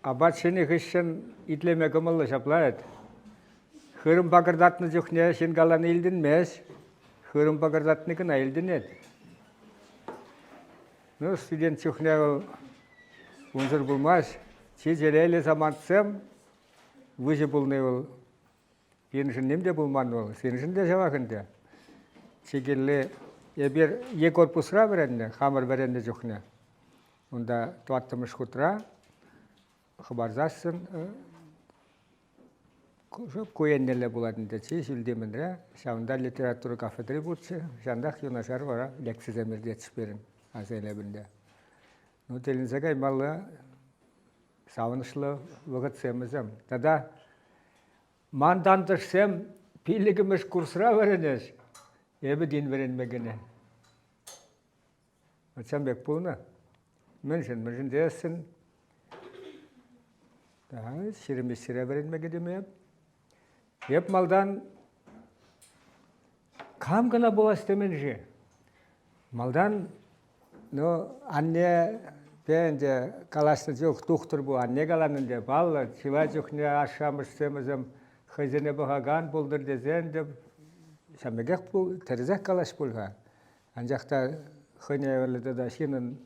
Апат ҫинӗ хыҫҫӑн итлеме кӑмӑллӑ ҫапла вӗт. Хырӑм пакӑртатнӑ чухне ҫын калани илтӗнмест. Хырӑм пакӑртатни кӑна илтӗнет. Ну, студент чухне вӑл унсӑр пулмасть. Чи телейлӗ самантсем выҫӑ пулни вӑл пирӗншӗн ним те пулман вӑл. Сирӗншӗн те ҫавах ӗнтӗ. Чи кирли эпир е корпусра вӗреннӗ, хамӑр вӗреннӗ чухне. Унта тӑваттӑмӗш хутра хӑпарсассӑн ку еннелле пулать ӗнтӗ чи ҫӳлти мӗнре. Ҫавӑнта литература кафедри пурччӗ. Ҫавӑнтах юнашар вара лекцисем иртетчӗҫ пирӗн аса илепӗнте. Ну, тӗлӗнсе каймалла савӑнӑҫлӑ вӑхӑтсем вӗсем. Тата ман тантӑшсем пиллӗкмӗш курсра вӗренӗҫ, эпӗ тин вӗренме кӗнӗ. Ачам пек пулнӑ. Мӗншӗн? Мӗншӗн тесен 23-ре вӗренме кӗтӗм эп. Эп малтан кам кӑна пулас темен-ши? Малтан ну, аннепе ӗнтӗ калаҫнӑ чух тухтӑр пу, анне каланӑ ӗнтӗ, паллӑ, чылай чухне ашшӗ-амӑшсем вӗсем хӑйсене пӑхакан пултӑр тесе ӗнтӗ ҫавӑн пекех тӗрӗсех калаҫ пуль-ха. Анчах та хӑйне евӗрлӗ тата ҫыннӑн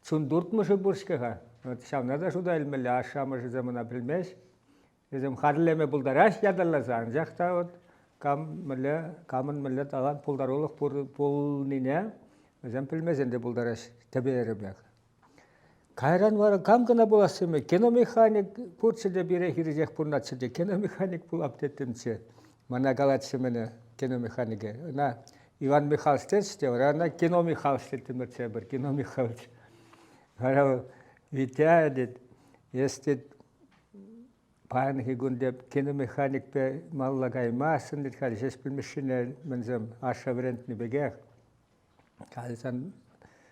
чун туртмӑшӗ пур-ҫке-ха. Вот ҫавна та шута илмелле, ашшӗ-амӑшӗсем ӑна пӗлмест. Вӗсем хатӗрлеме пултараҫ ятарласа, анчах та вот кам мӗнле, камӑн мӗнле талант, пултарулӑх пур, пулнине вӗсем пӗлмесен те пултараҫ тӗпӗ-йӗрӗпех. Кайран вара кам кӑна пулас-ши? Киномеханик пурччӗ те пире хирӗҫех пурӑнатчӗ те киномеханик пулап теттӗмччӗ. Мана калатчӗ мӗне киномеханикӗ. Ӑна Иван Михайлович тетчӗ те, вара ӑна Кино Михайлович теттӗмӗрччӗ эпир, Кино Михайлович. Вара вӑл Витя тет, эс тет, паянхи кун теп киномеханикпе малалла каймастӑн тет, халь Ҫеҫпӗл Мишшине мӗнсем ашшӗ вӗрентнӗ пекех. Кайсан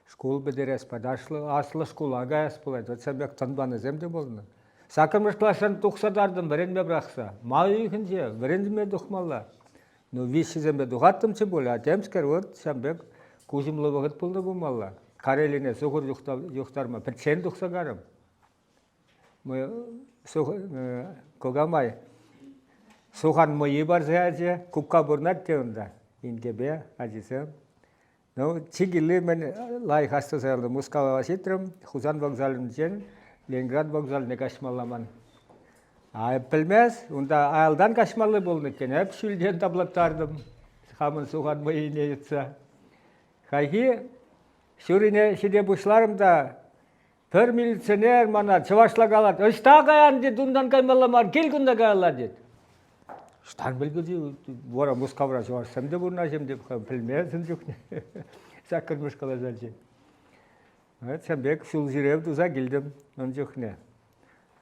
шкул пӗтерес пат, аслӑ шкула каяс пулать. Вот ҫав пек тӑнпанӑсем те пулнӑ. Саккӑрмӗш класран тухса тартӑм вӗренме пӑрахса. Май уйӑхӗнче вӗренме тухмалла. Ну, виҫҫӗсемпе тухаттӑмччӗ пуль, а темскер вот ҫав пек куҫӑмлӑ вӑхӑт пулнӑ пулмалла. Карелине сухӑр юхтарма пӗччен тухса карӑм. Кукамай сухан мӑйи парса ячӗ, кукка пурӑнать те унта, инкепе ачисем. Ну, чи кирли мӗн лайӑх астуса юлтӑм. Мускава ҫитрӗм, Хусан вокзалӗнчен Ленинград вокзалне каҫмалла ман. А пӗлмес, унта аялтан каҫмалли пулнӑ иккен. Эп ҫӳлтен таплаттартӑм хамӑн сухан мӑйине йӑтса. Хайхи ҫурине ҫите пуҫларӑм та Пӗр милиционер мана чӑвашла калать, ӑҫта каян тет, унтан каймалла мар, кил кунта каялла тет. Ӑҫтан пӗлкӗ вара Мускавра чӑвашсем те пурӑнаҫҫӗ теп, пӗлмесӗн чухне саккӑрмӗш класачи. Ҫавӑн пек ҫул ҫӳрев туса килтӗм ун чухне.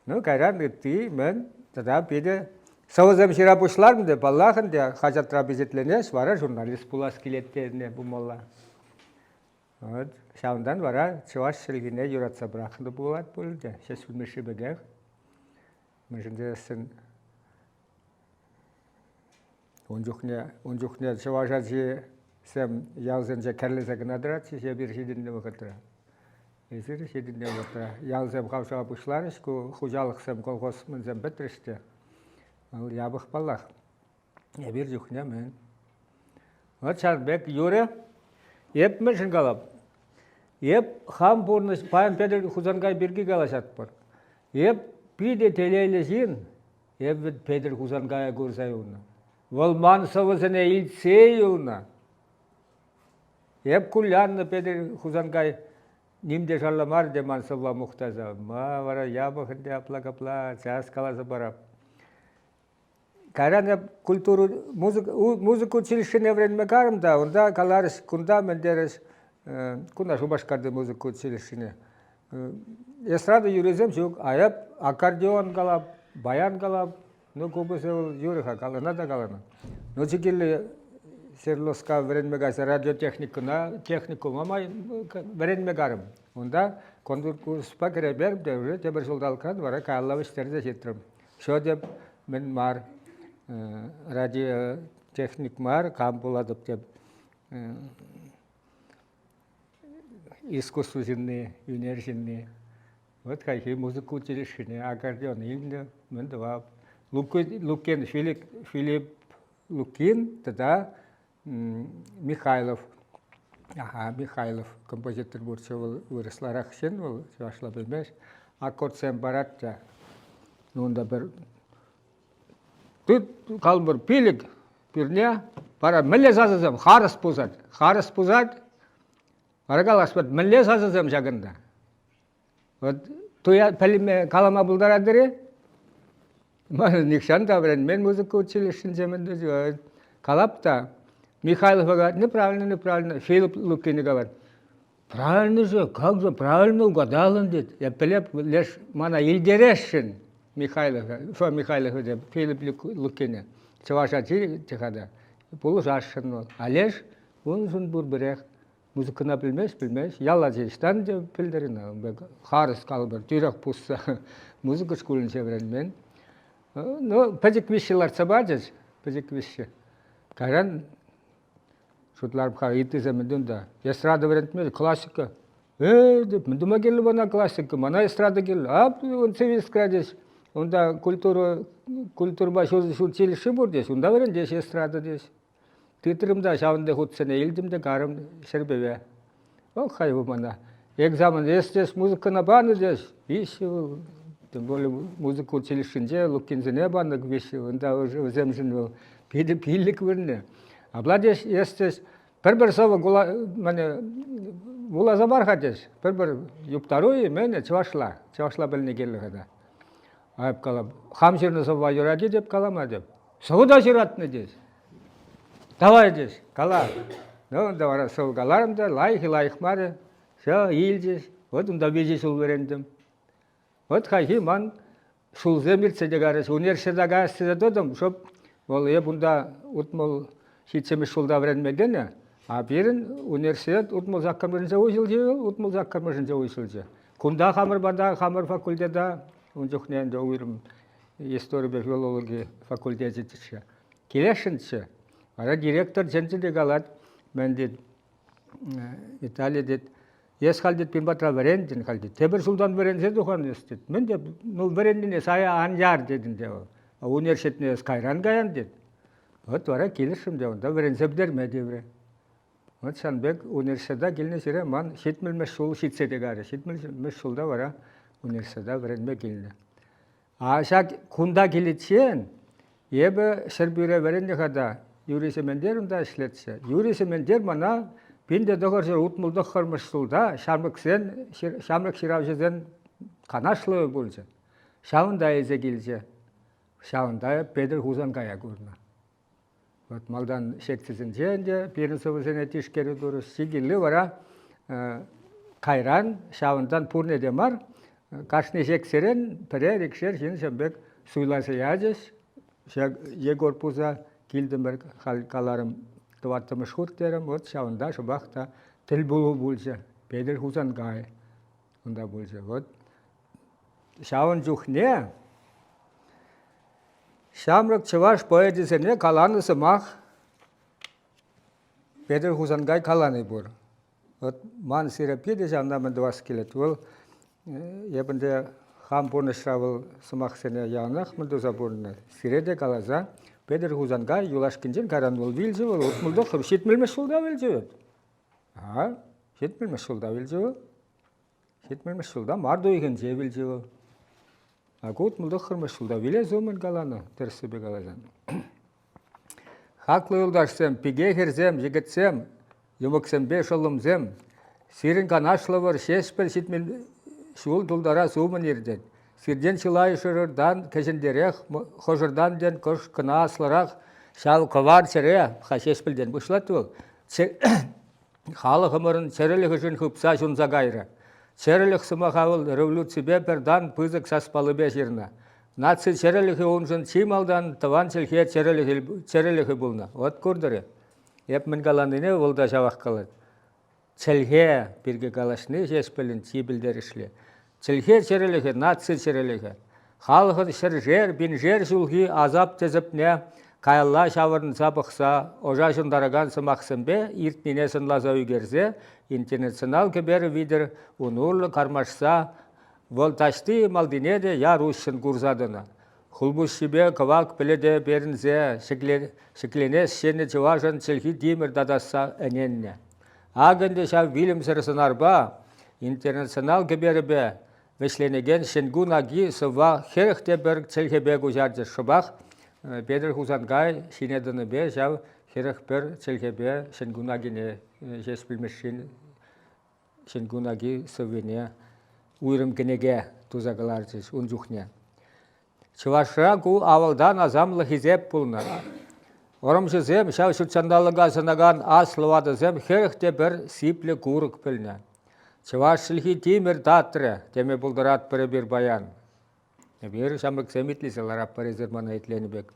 Ну, кайран ытти мӗн тата питӗ сӑвӑсем ҫыра пуҫларӑм те, паллах ӗнтӗ, хаҫатра пичетленес, вара журналист пулас килет тенӗ пулмалла. Вот. Ҫавӑнтан вара чӑваш чӗлхине юратса пӑрахнӑ пулать пуль те, Ҫеҫпӗл Мишши пекех. Мӗншӗн тесен ун чухне, ун чухне чӑваш ачисем ялсенче кӗрлесе кӑна тӑратчӗҫ эпир ҫитӗннӗ вӑхӑтра. Эсир ҫитӗннӗ вӑхӑтра ялсем хавшава пуҫларӗҫ, ку хуҫалӑхсем, колхоз мӗнсем пӗтрӗҫ те. Вӑл япӑх паллах. Эпир чухне мӗн? Вот ҫавӑн пек юрӗ. Эп мӗншӗн калап? Эп хам пурнӑҫ, паян Петӗр Хусанкай пирки калаҫатпӑр. Эп питӗ телейлӗ ҫын, эп вӗт Петӗр Хусанкая курса юлнӑ. Вӑл ман сӑвӑсене илтсе юлнӑ. Эп куляннӑ Петӗр Хусанкай ним те шарламарӗ те ман сӑвва мухтаса. Ма вара япӑх ӗнтӗ апла-капла, час каласа парап. Кайран эп культура, музыка, музыка училищине вӗренме карӑм та, унта каларӗҫ, кунта мӗн терӗҫ, кунта Шупашкарти музыка училищине. Эстрада юррисем ҫук, а эп аккордеон калап, баян калап, ну купӑсӗ вӑл юрӗ-ха, калана та каланӑ. Ну чи кирли Свердловска вӗренме кайса радиотехникӑна, техникума май вӗренме карӑм. Унта конкурспа кӗреймерӗм те уже тепӗр ҫулталӑкран вара каялла вӗҫтерсе ҫитрӗм. Шо мӗн мар, радиотехник мар, кам пулатӑп теп. Искусство ҫынни, ӳнер ҫынни. Вот хайхи музыка училищине аккордеон илнӗ, мӗн тӑвап. Лукин Филипп, Филипп Лукин тата Михайлов. Аха, Михайлов композитор пурччӗ вӑл вырӑсларах ҫын вӑл, чӑвашла пӗлмест. Аккордсем парать те. Унта пӗр Тыт, калӑпӑр, пилӗк пӳрне, вара мӗнле сасӑсем? Харӑс пусать. Харӑс пусать. Вара калас, вот мӗнле сасӑсем ҫакӑнта? Вот туя пӗлме калама пултаратӑр-и? Манӑн нихҫан та вӗренмен музыка училищинче мӗн Калап та, Михайлов говорит, неправильно, неправильно. Филипп Лукин говорит, правильно же, как же, правильно угадал он, тет. Я пӗлеп, леш мана илтересшӗн Михайлов, Фо Михайлов теп, Филипп Лукине. Чӑваш ачи та пулӑшасшӑн вӑл. А леш уншӑн пурпӗрех Музыкӑна пӗлмест, пӗлмест. Ял ачи ӑҫтан те пӗлтӗр ӑна. Харӑс калӑпӑр, тӳрех пусса музыка шкулӗнче вӗренмен. Ну, пӗчӗк виҫҫӗ лартса пачӗҫ, пӗчӗк виҫҫӗ. Кайран шутларӑм-ха, ыттисем мӗн тунта. Эстрада вӗрентмест, классика. Э, деп, мӗн тума кирлӗ мана классика? Мана эстрада кирлӗ. А, цивильскра теҫ. Унта культура, культурӑпа училище пур теҫ, унта вӗрентеҫ эстрада теҫ. Тытрӑм та ҫавӑнти хутсене илтӗм те карӑм Ҫӗрпӗве. Вӑл хай мана. Экзамен эс тес музыкӑна панӑ тес. Виҫҫӗ вӑл. Тем более музыка училищинче Лукинсене панӑ виҫҫӗ. Унта вӗсемшӗн вӑл питӗ пиллӗк вырӑнӗ. Апла тес, эс тес пӗр-пӗр сӑвӑ мӗне вуласа пар-ха тес. Пӗр-пӗр юптару-и мӗне чӑвашла. Чӑвашла пӗлни кирлӗ-ха та. Айӑп калап. Хам ҫырнӑ сӑвва юрать-и деп калама деп. Сӑвӑ та ҫыратнӑ тес. Давай тес, кала. Ну, унта вара сӑвӑ каларӑм та, лайӑх-и, лайӑх мар-и. Все, илчӗҫ. Вот унта виҫӗ ҫул вӗрентӗм. Вот хайхи ман ҫулсем иртсе те карӗҫ. Университета каяс тесе тӑтӑм, чтоб вӑл эп унта 67-мӗш ҫулта вӗренме кӗнӗ, а пирӗн университет 68-мӗшӗнче уҫӑлчӗ, 68-мӗшӗнче уҫӑлчӗ. Кунта хамӑр пата, хамӑр факультета, ун чухне ӗнтӗ уйрӑм историпе филологи факультечӗччӗ. Килесшӗнччӗ. Вара директор чӗнчӗ те калать, мӗн тет, Виталий тет, эс халь тет пин патра вӗрентӗн халь тет. Тепӗр ҫултан вӗренсе тухан эс тет. Мӗн те, ну вӗреннине сая ан яр тетӗн те вӑл. Университетне эс кайран каян тет. Вот вара килӗшрӗм те унта вӗренсе пӗтерме тиврӗ. Вот ҫавӑн пек университета килнӗ ҫӗре ман ҫитмӗлмӗш ҫул ҫитсе те карӗ. Ҫитмӗлмӗш ҫулта вара университета вӗренме килнӗ. А ҫак кунта киличчен эпӗ Ҫӗрпӳре вӗреннӗ-ха та, Юрий Сементер унта ӗҫлетчӗ. Юрий Сементер мана 1969 ҫулта ҫамрӑксен, ҫамрӑк ҫыравҫӑсен канашлӑвӗ пулчӗ. Ҫавӑнта илсе килчӗ. Ҫавӑнта Петӗр Хусанкая курнӑ. Вот малтан секцисенче ӗнтӗ пирӗн сӑвӑсене тишкерӳ турӗҫ. Чи кирли вара кайран ҫавӑнтан пурне те мар, кашни секцирен пӗрер икшер ҫын ҫав пек суйласа ячӗҫ. Ҫак Егор Пуса килтӗмӗр, халь каларӑм, тӑваттӑмӗш хут терӗм. Вот ҫавӑнта шӑпах та тӗлпулу пулчӗ. Петӗр Хусанкай унта пулчӗ. Вот ҫавӑн чухне Ҫамрӑк чӑваш поэчӗсене каланӑ сӑмах Петӗр Хусанкай калани пур. Вот ман сире питӗ ҫавна мӗн тӑвас килет. Вӑл эп ӗнтӗ хам пурнӑҫра вӑл сӑмахсене яланах мӗн туса пурӑннӑ. Сире те каласа Петӗр Хусанкай юлашкинчен кайран вӑл вилчӗ вӑл 69 ҫитмӗлмӗш ҫулта вилчӗ вӗт. А, ҫитмӗлмӗш ҫулта вилчӗ вӑл. Ҫитмӗлмӗш ҫулта март уйӑхӗнче вилчӗ вӑл. А ку 69-мӗш ҫулта вилес умӗн каланӑ, тӗрӗссипе каласан. Хаклӑ юлташсем, пике хӗрсем, йӗкӗтсем, йӑмӑксемпе шӑллӑмсем, сирӗн канашлӑвӑр Ҫеҫпӗл 70 ҫул тултарас умӗн иртет. Сиртен чылайӑшӑртан кӗҫӗнтерех, хӑшӑртан тен кӑшт кӑна аслӑрах ҫав кӑвар чӗре, ха Ҫеҫпӗлтен пуҫлать вӑл, Халӑхӑмӑрӑн чӗрӗлӗхӗшӗн хыпса ҫунса кайрӗ. Чӗрӗлӗх сӑмаха вӑл революципе пӗр тан пысӑк саспаллипе ҫырнӑ. Наци чӗрӗлӗхӗ уншӑн чи малтан тӑван чӗлхе чӗрӗлӗхӗ, чӗрӗлӗхӗ пулнӑ. Вӑт куртӑр-и? Эп мӗн каланине вӑл та ҫавах калать. Чӗлхе пирки калаҫни Ҫеҫпӗлӗн чи пӗлтерӗшли. Чӗлхе чӗрӗлӗхӗ, наци чӗрӗлӗхӗ. Халӑхӑн ҫӗршер, пиншер ҫулхи асап-тӗсӗпне каялла ҫаврӑнса пӑхса ӑша ҫунтаракан сӑмахсемпе иртнине сӑнласа ӳкерсе интернационал кӗперӗ витӗр ун урлӑ кармашса. Вӑл таҫти малтине те яр уҫҫӑн курса тӑнӑ. Хулпуҫҫипе кӑвак пӗлӗте перӗнсе ҫӗкленес ҫӗнӗ чӑвашӑн чӗлхи тимӗр татасса ӗненнӗ. Акӑ ӗнтӗ ҫав вилӗмсӗр сӑнарпа, интернационал кӗперӗпе вӗҫленекен Ҫӗнкун аки сӑвва 40 те пӗр чӗлхепе куҫарчӗ. Шӑпах Петӗр Хусанкай ҫине тӑнипе ҫав 41 чӗлхепе Ҫӗнкун акине Ҫеҫпӗл Мишшин Ҫӗнкун аки сӑввине уйрӑм кӗнеке туса кӑларчӗҫ ун чухне. Чӑвашра ку авалтан асамлӑ хисеп пулнӑ. Ӑрӑмҫӑсем ҫав ҫутҫанталӑка сӑнакан аслӑ ватӑсем 40 те пӗр сиплӗ курӑк пӗлнӗ. Чӑваш чӗлхи тимӗр татрӗ теме пултаратпӑр эпир паян. Эпир ҫамрӑксем итлесе ларатпӑр эсир мана итленӗ пек.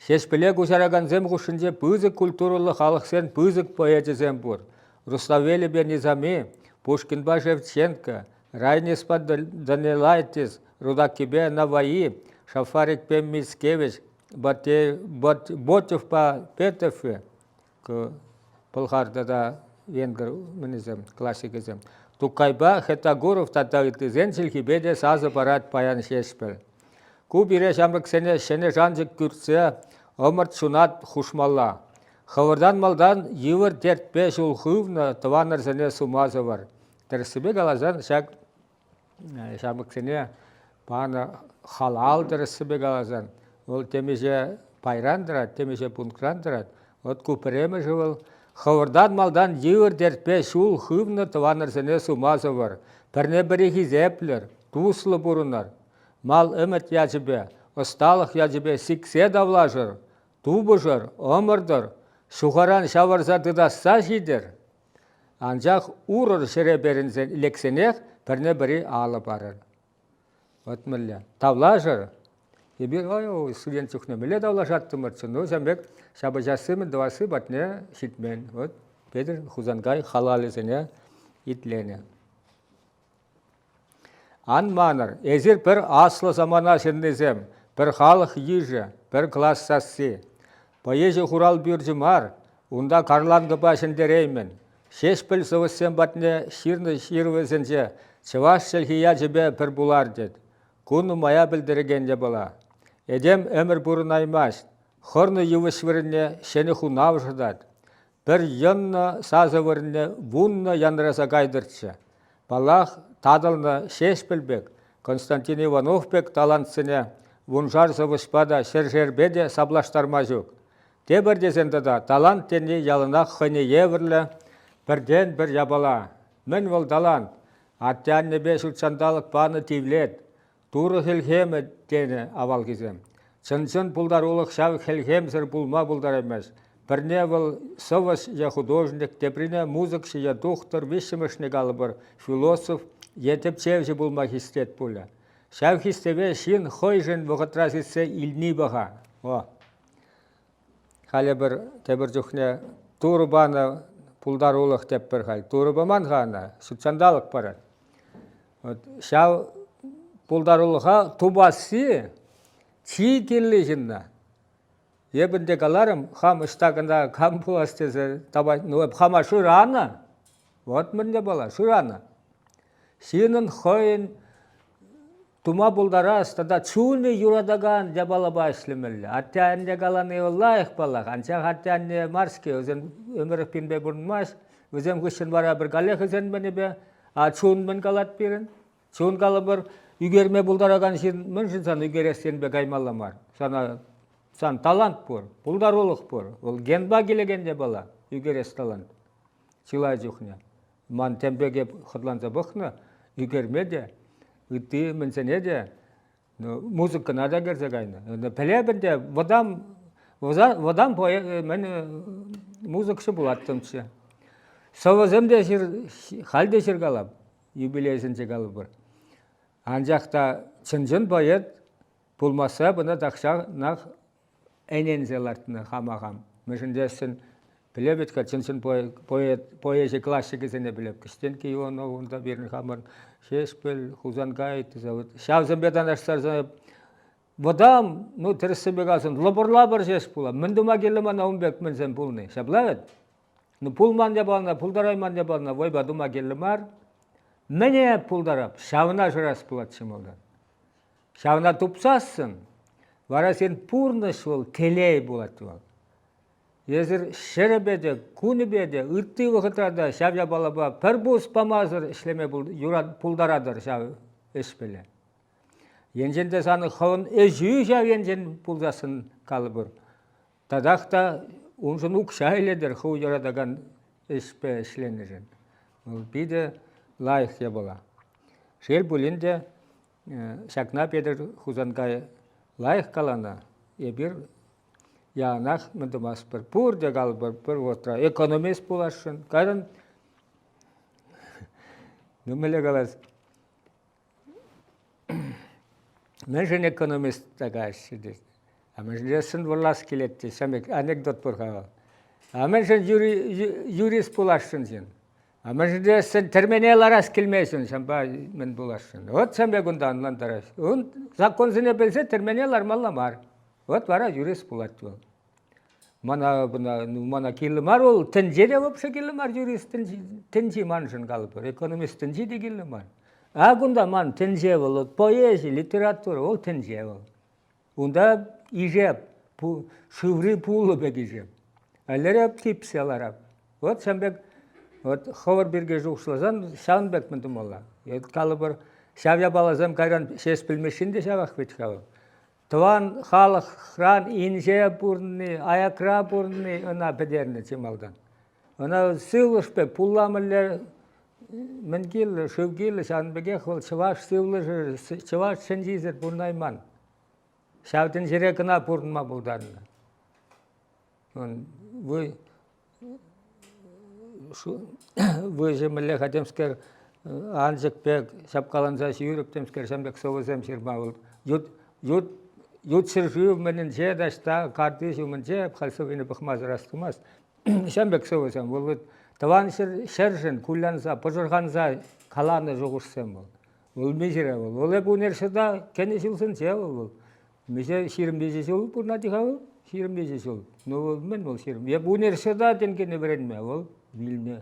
Ҫеҫпӗле куҫаракансем хушшинче пысӑк культурӑллӑ халӑхсен пысӑк поэчӗсем пур. Руславелӗпе Низами, Пушкинпа Шевченко, Райниспа Данилайтис, Рудакипе Наваи, Шафарикпе Мицкевич, Ботевпа Петофи, Пӑлхар тата венгр мӗнӗсем, классикӗсем. Тукайпа Хетагуров тата ыттисен чӗлхипе те сасӑ парать паян Ҫеҫпӗл. Ку пире ҫамрӑксене ҫӗнӗ шанчӑк кӳртсе ӑмӑрт ҫунат хушмалла. Хӑвӑртан малтан йывӑр тертпе ҫул хывнӑ тӑванӑрсене сума сӑвӑр. Тӗрӗссипе каласан, ҫак ҫамрӑксене панӑ халал тӗрӗссипе каласан, вӑл темиҫе пайран тӑрать, темиҫе пунктран тӑрать. Вот ку пӗрремӗшӗ вӑл хӑвӑртан малтан йывӑр тертпе ҫул хывнӑ тӑванӑрсене сума сӑвӑр, пӗрне-пӗри хисеплӗр, туслӑ пурӑнӑр. Мал ӗмӗт ячӗпе, ӑсталӑх ячӗпе сиксе тавлашӑр, тупӑшӑр, ӑмӑртӑр, ҫухаран ҫавӑрса тытасса ҫитӗр. Анчах урӑр ҫӗре перӗнсен лексенех пӗрне-пӗри алӑ парӑр. Вӑт мӗнле. Тавлашӑр. Эпир ой, студент чухне мӗнле тавлашаттӑмӑрччӗ. Ну, ҫавӑн пек ҫапӑҫасси мӗн тӑвасси патне ҫитмен. Вот Петӗр Хусанкай халалӗсене итленӗ. Ан манӑр, эсир пӗр аслӑ самана ҫыннисем, пӗр халӑх йышӗ, пӗр класс сасси. Поэзи хурал пӳрчӗ мар, унта карланкӑпа ҫӗнтереймӗн. Ҫеҫпӗл сӑвӑҫсем патне ҫырнӑ ҫырӑвӗсенче чӑваш чӗлхи ячӗпе пӗр пулар тет. Ку нумая пӗлтерекен япала. Этем ӗмӗр пурӑнаймасть, хӑрнӑ йывӑҫ вырӑнне ҫӗнӗ хунав шӑтать. Пӗр йӑннӑ сасӑ вырӑнне вуннӑ янраса кайтӑрччӗ. Паллах, татӑлнӑ Ҫеҫпӗл пек, Константин Иванов пек талантсене вуншар сӑвӑҫпа та, ҫӗршерпе те саплаштарма ҫук. Тепӗр тесен тата талант тени яланах хӑйне евӗрлӗ пӗртен-пӗр япала. Мӗн вӑл талант? Атте-аннепе ҫутҫанталӑк панӑ тивлет, Турӑ хӗлхемӗ тенӗ авалхисем. Чӑн-чӑн пултарулӑх ҫав хӗлхемсӗр пулма пултараймасть. Пӗрне вӑл сӑвӑҫ е художник, теприне музыкҫӑ е тухтӑр, виҫҫӗмӗшне калӑпӑр, философ е тӗпчевҫӗ пулма хистет пулӗ. Ҫав хистеве ҫын хӑйшӗн вӑхӑтра сиссе илни паха. О. Халӗ пӗр тепӗр чухне Турӑ панӑ пултарулӑх теппӗр халь. Турӑ паман-ха ӑна, ҫутҫанталӑк парать. Вот ҫав пултарулӑха тупасси чи кирли ҫынна. Эп ӗнтӗ каларӑм, хам ӑҫта кӑна кам пулас тесе ну, эп хама шыранӑ. Вот мӗнле пала, шыранӑ. Ҫыннӑн хӑйӗн тума пултарас тата чунӗ юратакан япалапа ӗҫлемелле. Атте-анне калани вӑл лайӑх паллах, анчах атте-анне мар-ҫке, вӗсем ӗмӗрӗх пирӗнпе пурӑнмасть. Вӗсем хыҫҫӑн вара пӗр каллех вӗсен мӗнӗпе, а чун мӗн калать пирӗн? Чун калӑпӑр, ӳкерме пултаракан ҫын мӗншӗн сан ӳкерес енпе каймалла мар? Сана сан талант пур, пултарулӑх пур. Вӑл генпа килекен япала, ӳкерес талант чылай чухне. Ман тем пек эп хӑтланса пӑхнӑ, ӳкерме те, ытти мӗнсене те, ну, музыкӑна та кӗрсе кайнӑ. Пӗлеп ӗнтӗ, вӑтам вӑтам мӗн музыкҫӑ пулаттӑмччӗ. Сӑвӑсем те ҫыр, халь те ҫыркалап, юбилейсенче калӑпӑр. Анчах та чӑн-чӑн поэт пулмасса пына тахҫанах ӗненсе лартнӑ хама хам. Мӗншӗн тесен пӗлеп вӗт-ха чӑн-чӑн поэт, поэзи классикӗсене пӗлеп. Кӗҫтенкки Иванов унта пирӗн хамӑр Ҫеҫпӗл, Хусанкай тесе ҫавсемпе танлаштарса вӑтам, ну тӗрӗссипе каласан, лӑпӑр-лапӑр ҫеҫ пулать. Мӗн тума кирлӗ мана ун пек мӗнсем пулни? Ҫапла вӗт? Ну пулман япалана, пултарайман япалана вӑйпа тума кирлӗ мар. Мӗне пултарап, ҫавна шырас пулать чи малтан. Ҫавна тупсассӑн вара сен пурнӑҫ вӑл телей пулать вӑл. Эсир ҫӗрӗпе те, кунӗпе те, ытти вӑхӑтра та ҫав япалапа пӗр пус памасӑр ӗҫлеме пултаратӑр ҫав ӗҫпеле. Енчен те санӑн хӑвӑн ӗҫӳ ҫав енчен пулсассӑн калӑпӑр, татах та уншӑн укҫа илетӗр хӑв юратакан ӗҫпе ӗҫленӗшӗн. Вӑл питӗ лайӑх япала. Шел пулин те, ҫакна Петӗр Хусанкай лайӑх каланӑ. Эпир яланах мӗн тумастпӑр. Пурте калӑпӑр пӗр вӑхӑтра экономист пуласшӑн. Кайран ну мӗнле калас, Мӗншӗн экономист такаҫҫӗ тет. А мӗншӗн тесен вӑрлас килет тет. Ҫавӑн пек анекдот пур-ха вӑл. А мӗншӗн юрист пуласшӑн ҫын? А мӗншӗн тесен тӗрмене ларас килмесен ҫавӑнпа мӗн пуласшӑн? Вот ҫавӑн пек унта ӑнлантараҫ. Ун законсене пӗлсе тӗрмене лармалла мар. Вот вара юрист пулать вӑл. Мана, мана кирлӗ мар вӑл, тӗнче те вообще кирлӗ мар юрист тӗнчи маншӑн калӑпӑр, экономист тӗнчи те кирлӗ мар. А кунта ман тӗнче вӑл, поэзи, литература, вӑл тӗнче вӑл. Унта ишеп, шыври пулӑ пек ишеп. Лере типсе ларап. Вот ҫавӑн пек вот хӑвӑр пирки шухӑшласан ҫавӑн пек мӗн тумалла. Калӑпӑр, ҫав япаласем кайран ҫеҫ пӗлмеҫҫӗ те ҫавах вӗт-ха вӑл. Тӑван халӑхран инҫе пурӑнни, аякра пурӑнни ӑна пӗтернӗ чи малтан. Ӑна сывлӑш пек пулла мӗнле мӗн кирлӗ, шыв кирлӗ, ҫавӑн пекех вӑл чӑваш сывлӑшӗ, чӑваш чӗнчисӗр пурӑнайман. Ҫав тӗнчере кӑна пурӑнма пултарнӑ. Выҫӑ мӗнле-ха темскер анчӑк пек ҫапкаланса ҫӳрӗп темскер ҫавӑн пек сӑвӑсем ҫырма вӑл. Ют, ют, ют ҫӗршыв мӗнӗнче таҫта карти ҫумӗнче халь сӑввине пӑхмасӑр астумасть. Ҫавӑн пек сӑвӑсем. Вӑл тӑван ҫӗршӗн кулянса, пӑшӑрханса каланӑ шухӑшсем вӑл. Вӑл миҫере вӑл? Вӑл эп университета кӗнӗ ҫулсенче вӑл вӑл. Миҫе 23 ҫул пурӑнать-и-ха вӑл? 23 ҫул. Ну, вӑл мӗн вӑл 20? Эп университета тенкӗне вӗренме, вӑл вилнӗ.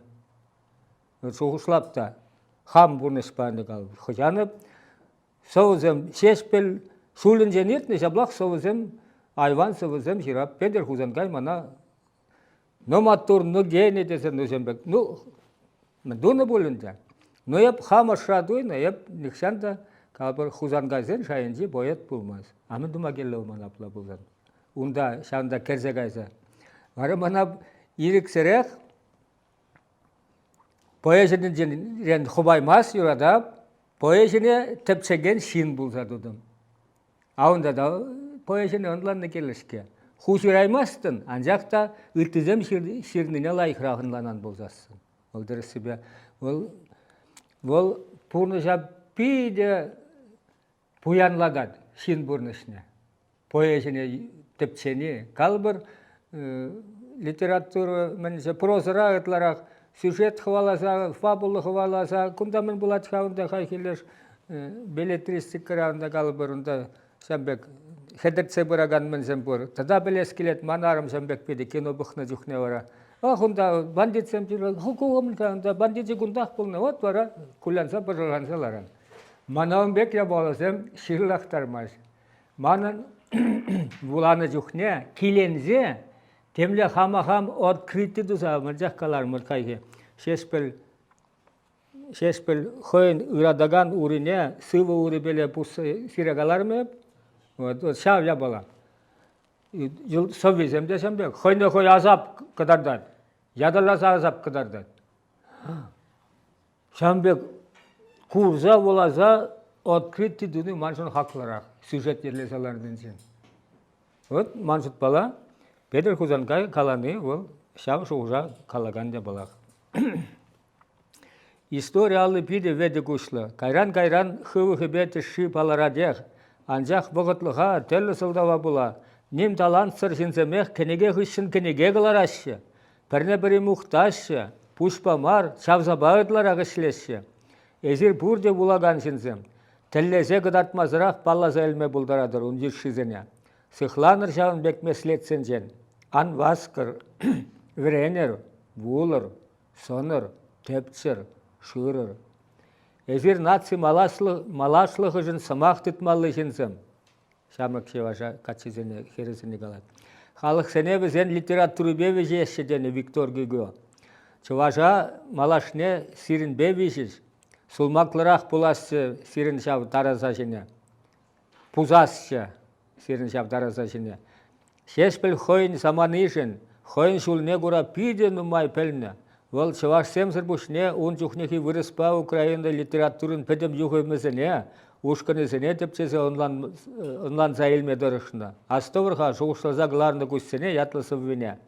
Шухӑшлап та, хам пурнӑҫпа ӗнтӗ калӑп. Хӑҫан эп сӑвӑсем Ҫеҫпӗл ҫулӗнчен иртнӗ, ҫаплах сӑвӑсем, айван сӑвӑсем ҫырап. Петӗр Хусанкай мана Ну, маттур, ну, гений тесе, ну, ҫын пек. Ну, тунӑ пуль ӗнтӗ. Ну, эп хам ӑшра туйнӑ, эп нихҫан та калӑпӑр Хусанкайсен шайӗнчи поэт пулмасть. А мӗн тума кирлӗ мана апла пулсан? Унта, ҫавӑнта кӗрсе кайса. Вара мана ирӗксӗрех поэзинчен хӑпаймасть юратап, поэзине тӗпчекен ҫын пулса тӑтӑм. А унта та поэзине ӑнланнӑ кирлӗ-ҫке. Ху ҫыраймастӑн, анчах та ыттисем ҫырнине лайӑхрах ӑнланан пулсассӑн. Вӑл тӗрӗссипе вӑл вӑл пурнӑҫа питӗ пуянлатать ҫын пурнӑҫне. Поэзине тӗпчени. Калӑпӑр, литература мӗншӗ прозӑра ытларах сюжет хӑваласа, фабула хӑваласа, кунта мӗн пулать-ха унта хайхи леш беллетристикӑра унта калӑпӑр, унта ҫав пек хӗтӗртсе пыракан мӗнсем пур. Тата пӗлес килет, ман арӑм ҫав пек питӗ кино пӑхнӑ чухне вара. Ах, унта бандитсем ку унта бандичӗ кунтах пулнӑ. Вот вара кулянса пӑшӑрханса ларан. Мана ун пек япаласем ҫырлахтармасть. Манӑн вуланӑ чухне киленсе темле хама хам открыти туса анчах каларӑмӑр хайхи Ҫеҫпӗл Ҫеҫпӗл хӑйӗн ыратакан урине сывӑ урипеле пусса сире каларӑм эп. Вот, вот ҫав япала. Сӑввисем те ҫавӑн пек. Хӑйне хӑй асап кӑтартать. Ятарласа асап кӑтартать. Ҫавӑн пек курса вуласа открыти туни маншӑн хаклӑрах сюжет йӗрлесе ларнинчен. Вот ман шутпала Петӗр Хусанкай калани вӑл ҫав шухӑша калакан япалах. Истори алли питӗ вӗтӗ куҫлӑ. Кайран-кайран хывӑхӗпе тӗшши палӑратех. Анчах вӑхӑтлӑха тӗрлӗ сӑлтава пула ним талантсӑр ҫынсемех кӗнеке хыҫҫӑн кӗнеке кӑлараҫҫӗ. Пӗрне-пӗри мухтаҫҫӗ, пуҫпа мар, чавсапа ытларах ӗҫлеҫҫӗ. Эсир пурте вулакан ҫынсем. Тӗллесе кӑтартмасӑрах палласа илме пултаратӑр ун йышшисене. Сыхланӑр ҫавӑн пек меслетсенчен. Ан васкӑр, вӗренӗр, вулӑр, сӑнӑр, тӗпчӗр, шырӑр. Эсир наци малашлӑхӗшӗн сӑмах тытмалли ҫынсем. Ҫамрӑк чӑваша каччисене, хӗрӗсене калать. Халӑхсене вӗсен литературипе виҫеҫҫӗ тенӗ Виктор Гюго. Чӑваша малашне сирӗнпе виҫӗҫ. Сулмаклӑрах пуласчӗ сирӗн ҫав тараса ҫине. Пусасчӗ сирӗн ҫав тараса ҫине. Ҫеҫпӗл хӑйӗн саманишӗн, хӑйӗн ҫулне кура питӗ нумай пӗлнӗ. Вӑл чӑвашсемсӗр пуҫне ун чухнехи вырӑспа Украина литературин пӗтӗм юхӑмӗсене, ушкӑнӗсене тӗпчесе ӑнланса илме тӑрӑшнӑ. Астӑвӑр-ха шухӑшласа кӑларнӑ куҫсене ятлӑ сӑввине.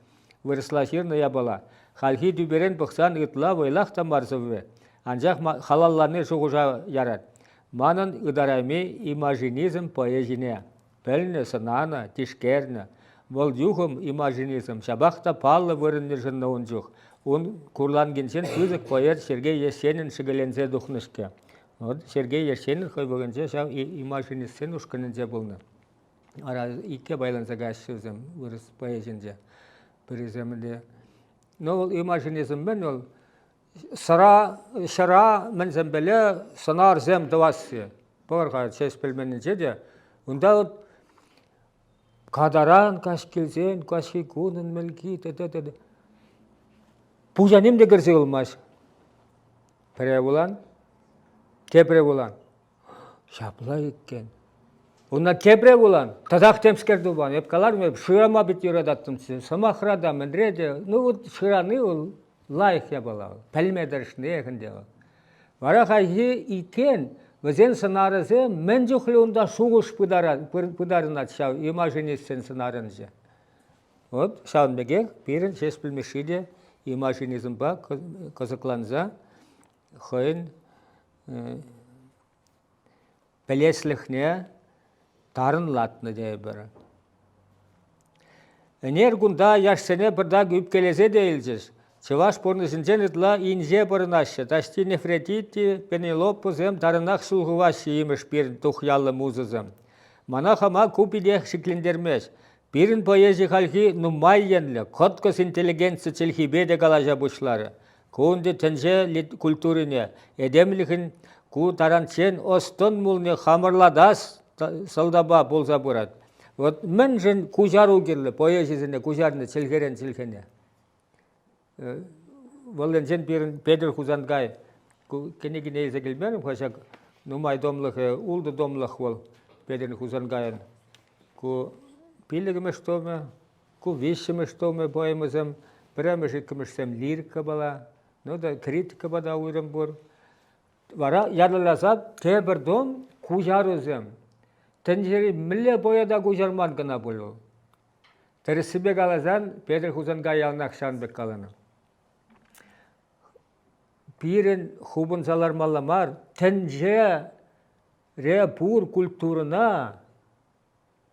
Вырӑсла ҫырнӑ япала. Хальхи тӳперен пӑхсан ытла вӑйлах та мар сӑвви. Анчах халаллани шухӑша ярать. Манӑн ытарайми имажинизм поэзине пӗлнӗ, сӑнанӑ, тишкернӗ. Вӑл юхӑм имажинизм ҫапах та паллӑ вырӑн йышӑннӑ ун чух. Ун курланкинчен пысӑк поэт Сергей Есенин шӗкӗленсе тухнӑ-ҫке. Вот Сергей Есенин хӑй вӑхӑтӗнче ҫав имажинистсен ушкӑнӗнче пулнӑ. Ара икке пайланса каяҫҫӗ вӗсем вырӑс поэзинче. Пӗрисем ӗнтӗ. Но вӑл имажинизм мӗн вӑл? Сӑра, ҫӑра мӗнсемпеле сӑнарсем тӑвасси. Пӑр-ха честь пӗлменнинче те. Унта вот катаран каҫ килсен каҫхи кунӑн мӗлки т.т. Пуҫа ним те кӗрсе юлмасть. Пӗрре вулан, тепре вулан. Ҫапла иккен. Унна тепре вулан, татах темскер тупан. Эп каларӑм, эп шырама пит юрататтӑмччӗ. Сӑмахра та, мӗнре те. Ну вот шырани вӑл лайӑх япала вӑл. Пӗлме тӑрӑшниех ӗнтӗ вӑл. Вара хайхи иккен вӗсен сӑнарӗсем мӗн чухлӗ унта шухӑш пытарӑнать ҫав имажинистсен сӑнарӗнче. Вот ҫавӑн пекех пирӗн Ҫеҫпӗл Мишши те имажинизмпа кӑсӑкланса хӑйӗн пӗлеслӗхне тарӑнлатнӑ тейӗпӗр. Ӗнер кунта яшсене пӑртак ӳпкелесе те илчӗҫ. Чӑваш пурнӑҫӗнчен ытла инҫе пӑрӑнаҫҫӗ. Таҫти Нефретити, Пенелопӑсем тарӑнах ҫул хываҫҫӗ имӗш пирӗн тухьяллӑ музӑсем. Мана хама ку питех шиклентермест. Пирӗн поэзи хальхи нумай енлӗ, кӑткӑс интеллигенци чӗлхипе те калаҫа пуҫларӗ. Ку ӗнтӗ тӗнче культурине, этемлӗхӗн ку таранччен ӑс-тӑн мулне хамӑрлатас сӑлтавпа пулса пырать. Вот мӗншӗн куҫару кирлӗ поэзисене куҫарнӑ чӗлхерен чӗлхене? Вӑл енчен пирӗн Петӗр Хусанкай кӗнекине илсе килмерӗм-ха ҫак нумай томлӑхӗ, ултӑ томлӑх вӑл Петӗр Хусанкайӑн. Ку пиллӗкмӗш томӗ, Ку виҫҫӗмӗш томӗ поэмӑсем, пӗрремӗш, иккӗмӗшсем лирикӑпала, ну та критикӑпа та уйрӑм пур. Вара ятарласа тепӗр том куҫарусем. Тӗнчери мӗнле поэта куҫарман кӑна пуль вӑл. Тӗрӗссипе каласан, Петӗр Хусанкай яланах ҫавӑн пек каланӑ. Пирӗн хупӑнса лармалла мар, тӗнчере пур культурӑна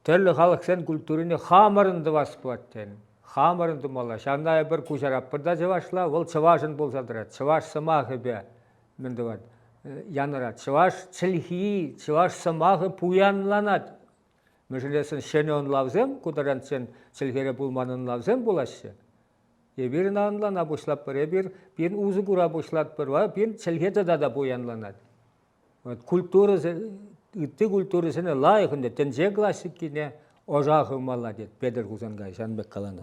Тӗрлӗ халӑхсен культурине хамӑрӑн тӑвас пулать тен. Хамӑрӑн тумалла. Ҫавна эпир куҫаратпӑр та чӑвашла, вӑл чӑвашӑн пулса тӑрать. Чӑваш сӑмахӗпе мӗн тӑвать? Янӑрать. Чӑваш чӗлхи, чӑваш сӑмахӗ пуянланать. Мӗншӗн тесен ҫӗнӗ ӑнлавсем, ку таранччен чӗлхере пулман ӑнлавсем пулаҫҫӗ. Эпир ӑна ӑнлана пуҫлатпӑр, эпир пирӗн усӑ кура пуҫлатпӑр, вара пирӗн чӗлхе тата та пуянланать. Вот культура, ытти культурӑсене лайӑх ӗнтӗ тӗнче классикине ӑша хывмалла тет Петӗр Хусанкай ҫавӑн пек каланӑ.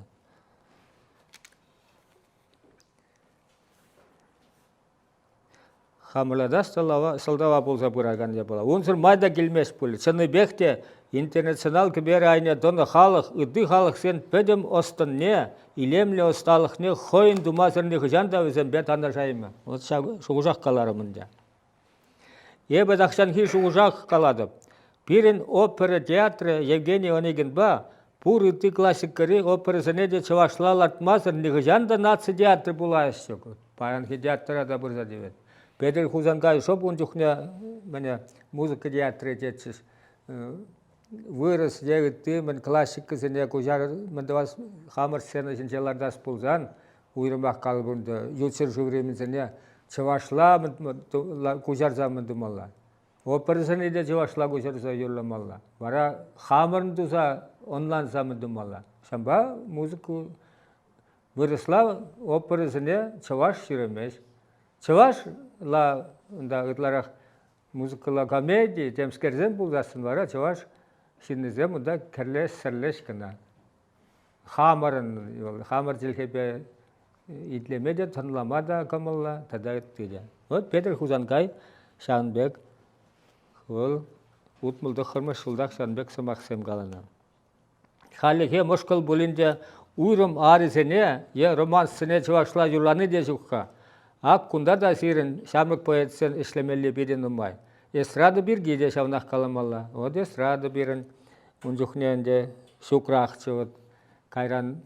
Хамӑрлатас сӑлтава пулса пыракан япала. Унсӑр май та килмест пуль. Чӑннипех те интернационал кӗпер айне тӑнӑ халӑх ытти халӑхсен пӗтӗм ӑс-тӑнне, илемлӗ ӑсталӑхне хӑйӗн тумасӑр нихӑҫан та вӗсемпе танлашаймӗ. Вот ҫав шухӑшах каларӑм ӗнтӗ. Эпӗ тахҫанхи шухӑшах калатӑп. Пирӗн опера театрӗ Евгений Онегинпа пур ытти классикӑри оперӑсене те чӑвашла лартмасӑр нихӑҫан та наци театрӗ пулас ҫук. Паянхи театра та пырса тивет. Петӗр Хусанкай шӑп ун чухне мӗне музыка театрӗ тетчӗҫ. Вырӑс е ытти мӗн классикӑсене куҫар мӗн тӑвас хамӑр сцена ҫинче лартас пулсан уйрӑмах калӑпӑр ӗнтӗ, ют ҫӗршыври мӗнсене чӑвашла куҫарса мӗн тумалла. Оперӑсене те чӑвашла куҫарса юрламалла. Вара хамӑрӑн туса ӑнланса мӗн тумалла. Ҫавӑнпа музыка вырӑсла оперӑсене чӑваш ҫӳремест. Чӑвашла Унта ытларах музыкӑлла комеди, темскерсем пулсассӑн вара чӑваш ҫыннисем унта кӗрлес-сӗрлеш кӑна. Хамӑрӑн, хамӑр чӗлхепе итлеме те, тӑнлама та кӑмӑллӑ тата ытти те. Вот Петӗр Хусанкай ҫавӑн пек вӑл 69-мӗш ҫултах ҫавӑн пек сӑмахсем каланӑ. Хальлӗхе мӑшкӑл пулин те уйрӑм арӗсене е романссене чӑвашла юрлани те ҫук-ха. Ак кунта та сирӗн ҫамрӑк поэтсен ӗҫлемелли питӗ нумай. Эстрада пирки те ҫавнах каламалла. Вот эстрада пирӗн ун чухне ӗнтӗ ҫукрахчӗ вот. Кайран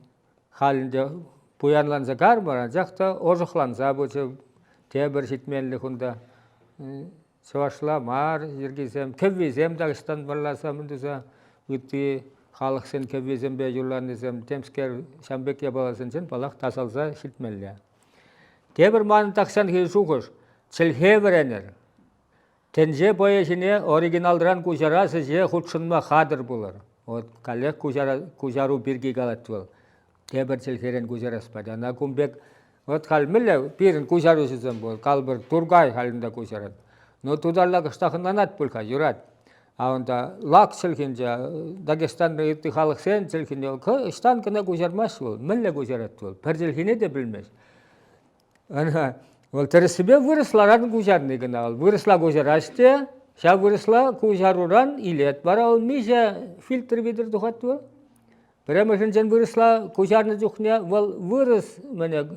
халь ӗнтӗ пуянланса кармӑр, анчах та ӑшӑхланса пычӗ тепӗр ҫитменлӗх унта. Чӑвашла мар йӗркисем, кӗввисем таҫтан вӑрласа мӗн туса ытти халӑхсен кӗввисемпе юрланисем темскер ҫавӑн пек япаласенчен паллах тасалса ҫитмелле. Тепӗр манӑн тахҫанхи шухӑш чӗлхе вӗренӗр. Тӗнче поэзине оригиналран куҫарас ӗҫе хутшӑнма хатӗр пулӑр. Вот каллех куҫару пирки калать вӑл. Тепӗр чӗлхерен куҫарас пать. Ӑна кун пек вот халь мӗнле пирӗн куҫаруҫӑсем пур. Калӑпӑр, Туркай халь унта куҫарать. Но тутарла кӑштах ӑнланать пуль-ха, юрать. А унта лак чӗлхинче, Дагестанри ытти халӑхсен чӗлхине ӑҫтан кӑна куҫармасть вӑл? Мӗнле куҫарать вӑл? Пӗр чӗлхине те пӗлмест. Ӑна вӑл тӗрӗссипе вырӑсларан куҫарни кӑна. Вӑл вырӑсла куҫараҫ те, ҫав вырӑсла куҫаруран илет. Вара вӑл миҫе фильтр витӗр тухать вӑл? Пӗрремӗшӗнчен вырӑсла куҫарнӑ чухне вӑл вырӑс мӗне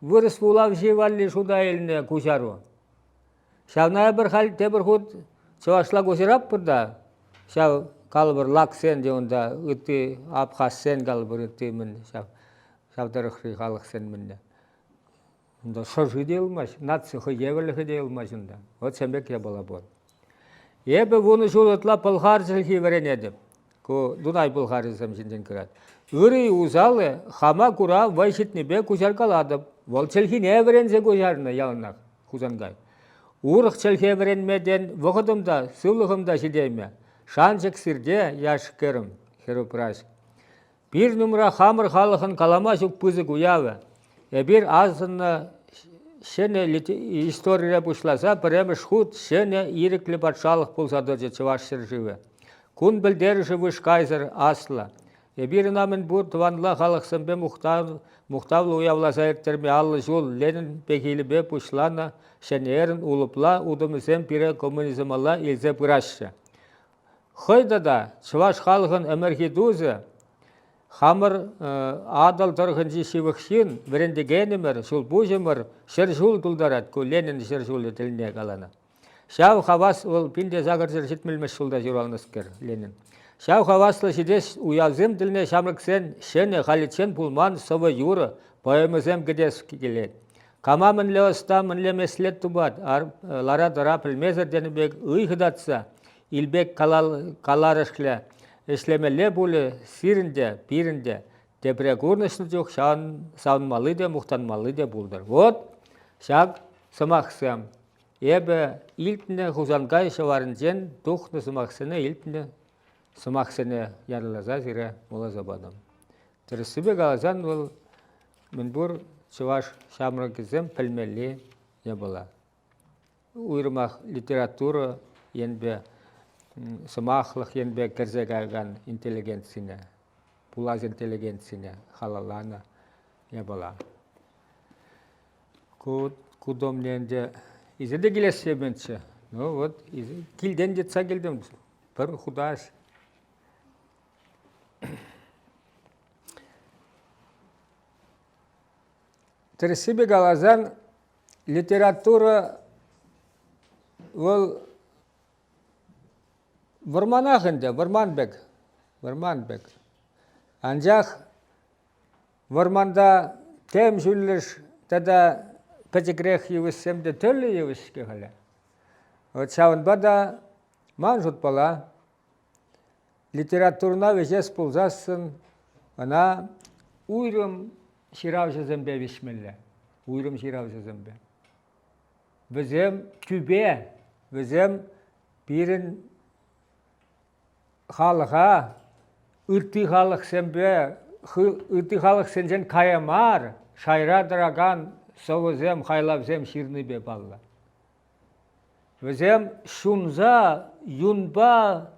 вырӑс вулавҫи валли шута илнӗ куҫару. Ҫавна эпир халь тепӗр хут чӑвашла куҫаратпӑр та ҫав калӑпӑр лаксен те унта ытти абхазсен калӑпӑр ытти мӗн ҫав ҫав тӑрӑхри халӑхсен мӗнне. Унта шӑрши те юлмасть, наци хӑй евӗрлӗхӗ те юлмасть унта. Вот ҫавӑн пек япала пур. Эпӗ вунӑ ҫул ытла пӑлхар чӗлхи вӗренетӗп. Ку Дунай пӑлхарӗсем ҫинчен калать. Ырӑ усалӗ хама кура вӑй ҫитнипе куҫаркалатӑп. Вӑл чӗлхине вӗренсе куҫарнӑ яланах Хусанкай. Урӑх чӗлхе вӗренме тен вӑхӑтӑм та, сывлӑхӑм та ҫитеймӗ. Шанчӑк сирте, яш-кӗрӗм, хӗрупраҫ. Пирӗн умра хамӑр халӑхӑн калама ҫук пысӑк уявӗ. Эпир асӑннӑ ҫӗнӗ историре пуҫласа пӗрремӗш хут ҫӗнӗ ирӗклӗ патшалӑх пулса тӑчӗ Чӑваш ҫӗршывӗ. Кун пӗлтерӗшӗ вышкайсӑр аслӑ. Эпир ӑна мӗнпур тӑванла халӑхсемпе мухтавлӑ уявласа ирттерме 50 ҫул Ленин пехилӗпе пуҫланӑ ҫӗнӗ эрӗн улӑпла утӑмӗсем пире коммунизмалла илсе пыраҫҫӗ. Хӑй тата чӑваш халӑхӑн ӗмӗрхи тусӗ, хамӑр Атӑл тӑрӑхӗнчи ҫывӑх ҫын, вӗрентекенӗмӗр, ҫулпуҫӑмӑр 100 ҫул тултарать ку Ленин 100 ҫулӗ тӗлне каланӑ. Ҫав хавас вӑл 1870 ҫулта ҫуралнӑскер Ленин. Ҫав хаваслӑ ҫитес уявсем тӗлне ҫамрӑксен ҫӗнӗ халиччен пулман сӑвӑ-юрӑ, поэмӑсем кӗтес килет. Кама мӗнле ӑста, мӗнле меслет тупать, лара-тӑра пӗлмесӗр тенӗ пек ыйхӑ татса, Илпек каларӑшле ӗҫлемелле пулӗ сирӗн те, пирӗн те. Тепре курнӑҫнӑ чух савӑнмалли те, мухтанмалли те пултӑр. Вот ҫак сӑмахсем. Эпӗ илтнӗ Хусанкай ҫӑварӗнчен тухнӑ сӑмахсене илтнӗ сӑмахсене ятарласа сире вуласа патӑм. Тӗрӗссипе каласан вӑл мӗнпур чӑваш ҫамрӑкӗсем пӗлмелли япала. Уйрӑмах литература енпе, сӑмахлӑх енпе кӗрсе каякан интеллигенцине, пулас интеллигенцине халалланӑ япала. Ку, ку домне ӗнтӗ илсе те килес теменччӗ. Ну вот, килтен йӑтса килтӗм. Пӗр хутаҫ. Тӗрӗссипе каласан, литература вӑл вӑрманах ӗнтӗ, вӑрман пек, вӑрман пек. Анчах вӑрманта тем ҫӳллӗш тата пӗчӗкрех йывӑҫсем те тӗрлӗ йывӑҫ-ҫке халӗ. Вот ҫавӑнпа та ман шутпала Литературӑна вӗҫес пулсассӑн ӑна уйрӑм ҫыравҫӑсемпе виҫмелле. Уйрӑм ҫыравҫӑсемпе. Вӗсем тӳпе, вӗсем пирӗн халӑха ытти халӑхсемпе ытти халӑхсенчен кая мар шайра тӑракан сӑвӑсем, хайлавсем ҫырнипе паллӑ. Вӗсем ҫунса, юнпа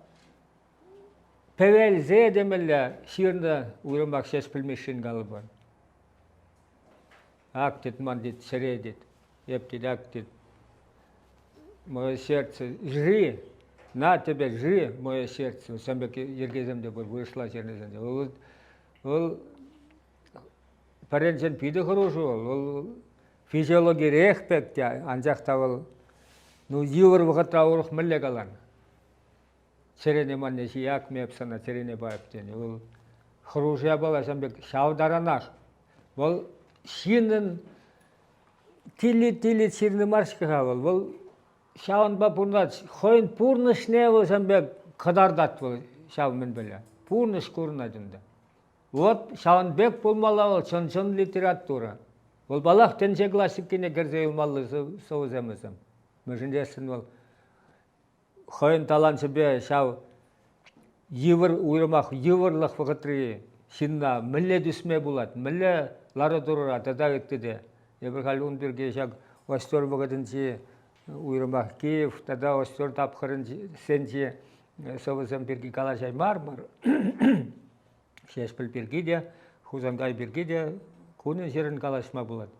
пӗвелсе темелле ҫырнӑ уйрӑмах Ҫеҫпӗл Мишшин калӑпӑр. Ак тет ман тет, чӗре тет, эп тет, ак тет. Мое сердце жри, на тебе жри, мое сердце. Ҫавӑн пек йӗркесем те пур вырӑсла ҫырнисенче. Вӑл, вӑл пӗрринчен питӗ хӑрушӑ вӑл. Вӑл физиологирех пек те, анчах та вӑл ну, йывӑр вӑхӑтра урӑх мӗнле калан? Чӗрене манне ҫиякмӗ эп сана, чӗрене пайӑп тенӗ. Вӑл хӑрушӑ япала ҫавӑн пек ҫав таранах. Вӑл ҫыннӑн тилли-тилли ҫырнӑ мар-ҫке-ха вӑл. Вӑл ҫавӑнпа пурӑнать. Хӑйӗн пурнӑҫне вӑл ҫавӑн пек кӑтартать вӑл ҫав мӗн пӗле. Пурнӑҫ курӑнать унта. Вот ҫавӑн пек пулмалла вӑл чӑн-чӑн литература. Вӑл паллах тӗнче классикине кӗрсе юлмалли сӑвӑсем вӗсем. Мӗншӗн тесен вӑл хӑйӗн таланчӗпе ҫав йывӑр уйрӑмах йывӑрлӑх вӑхӑтри ҫынна мӗнле тӳсме пулать, мӗнле лару-тӑрура тата ытти те. Эпир халь ун пирки ҫак Остер вӑхӑтӗнчи уйрӑмах Киев тата Остер тапхӑрӗнчи сӑвӑсем пирки калаҫаймарӑмӑр. Ҫеҫпӗл пирки те, Хусанкай пирки те кунӗн-ҫӗрӗн калаҫма пулать.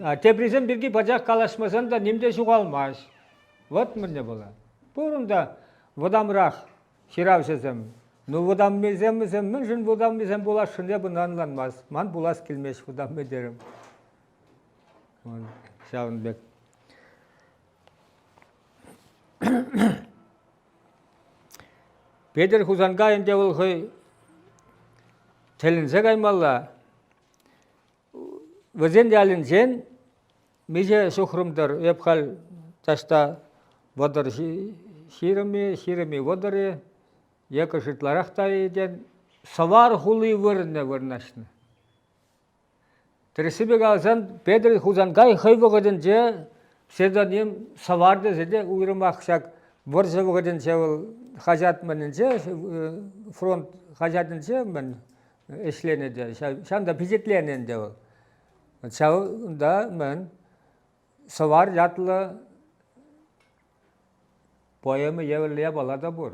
А теприсем пирки пачах калаҫмасан та ним те ҫухалмасть. Вӑт мӗнле пулать. Пур унта вӑтамрах ҫыравҫӑсем. Ну, вӑтаммисем вӗсем мӗншӗн вӑтаммисем пуласшӑн эп ӑна ӑнланмасть. Ман пулас килмест вӑтамми терӗм. Ҫавӑн пек. Петӗр Хусанкай ӗнтӗ вӑл хӑй тӗлӗнсе каймалла. Вӗсен ялӗнчен миҫе ҫухрӑм-тӑр, эп халь таҫта 30 ҫирӗм-и, ҫирӗм-и вӑтӑр-и, е кӑшт ытларах та-и тен, Сӑвар хули вырӑнне вырнаҫнӑ. Тӗрӗссипе каласан, Петӗр Хусанкай хӑй вӑхӑтӗнче псевдоним Сӑвар тесе те уйрӑмах ҫак вӑрҫӑ вӑхӑтӗнче вӑл хаҫат мӗнӗнче, фронт хаҫатӗнче мӗн ӗҫленӗ те, ҫавӑнта пичетленӗ ӗнтӗ вӑл. Ҫавӑнта мӗн Сӑвар ятлӑ поэма евӗрлӗ япала та пур.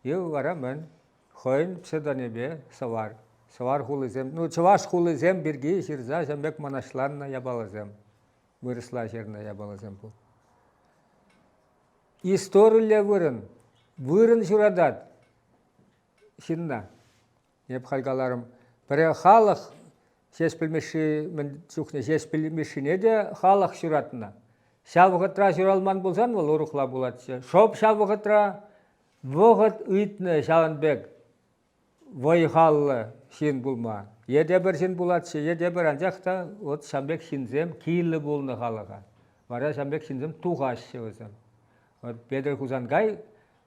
Ив вара мӗн? Хӑйӗн псевдонимӗпе Сӑвар. Сӑвар хулисем, ну, чӑваш хулисем пирки ҫырса ҫавӑн пек мӑнаҫланнӑ япаласем, вырӑсла ҫырнӑ япаласем пур. Историлле вырӑн. Вырӑн ҫуратать ҫынна. Эп халь каларӑм, пӗре халӑх Ҫеҫпӗл Мишши мӗн чухне Ҫеҫпӗл Мишшине те халӑх ҫуратнӑ. Ҫав вӑхӑтра ҫуралман пулсан вӑл урӑхла пулатчӗ. Шӑп ҫав вӑхӑтра вӑхӑт ыйтнӑ ҫавӑн пек вӑй-халлӑ ҫын пулма. Е тепӗр ҫын пулатчӗ, е тепӗр, анчах та вот ҫавӑн пек ҫынсем кирлӗ пулнӑ халӑха. Вара ҫавӑн пек ҫынсем тухаҫҫӗ вӗсем. Вот Петӗр Хусанкай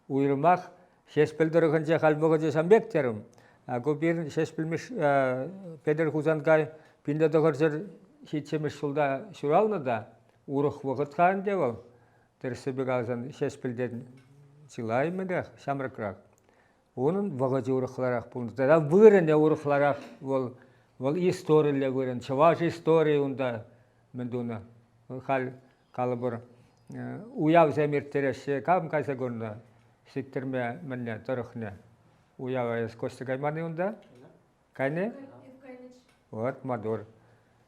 Уйрӑмах Ҫеҫпӗл тӑрӑхӗнче халь вӑхӑчӗ ҫавӑн пек терӗм. Ку пирӗн Ҫеҫпӗл Петӗр Хусанкай 1907 ҫулта ҫуралнӑ та урӑх вӑхӑт-ха ӗнтӗ вӑл. Тӗрӗссипе каласан Ҫеҫпӗлтен чылай мӗнрех ҫамрӑкрах. Унӑн вӑхӑчӗ урӑхларах пулнӑ. Тата вырӑнӗ урӑхларах вӑл. Вӑл историллӗ вырӑн, чӑваш историйӗ унта мӗн тунӑ. Халь калӑпӑр, уявсем ирттереҫҫӗ. Кам кайса курнӑ Сиктӗрме мӗнле тӑрӑхне? Уява эс Костя кайман-и унта? Кайни? Вот, маттур.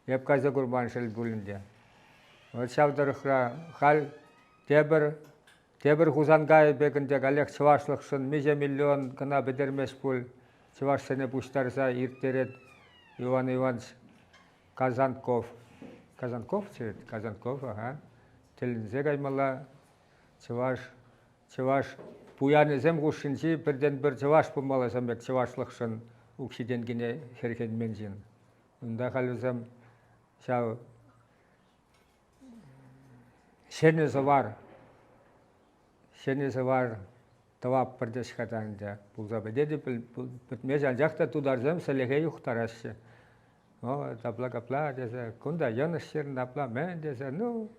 Эп кайса курман шел пулин те. Вот ҫав тӑрӑхра халь тепӗр тепӗр Хусанкай пек ӗнтӗ каллех чӑвашлӑхшӑн миҫе миллион кӑна пӗтермест пуль чӑвашсене пуҫтарса ирттерет Иван Иванович Казанков. Казанков черет? Казанков, ага. Тӗлӗнсе каймалла. Чӑваш, чӑваш пуянӗсем хушшинчи пӗртен-пӗр чӑваш пулмалла ҫавӑн пек чӑвашлӑхшӑн укҫи-тенкине хӗрхенмен ҫын. Унта халь вӗсем ҫав ҫӗнӗ сӑвар, ҫӗнӗ сӑвар тӑватпӑр теҫ-ха та ӗнтӗ. Пулса пӗтет пӗтмест, анчах та тутарсем сӗлӗхе юхтараҫҫӗ. О, тапла-капла тесе, кунта йӑнӑш ҫырнӑ, апла мӗн тесе, ну,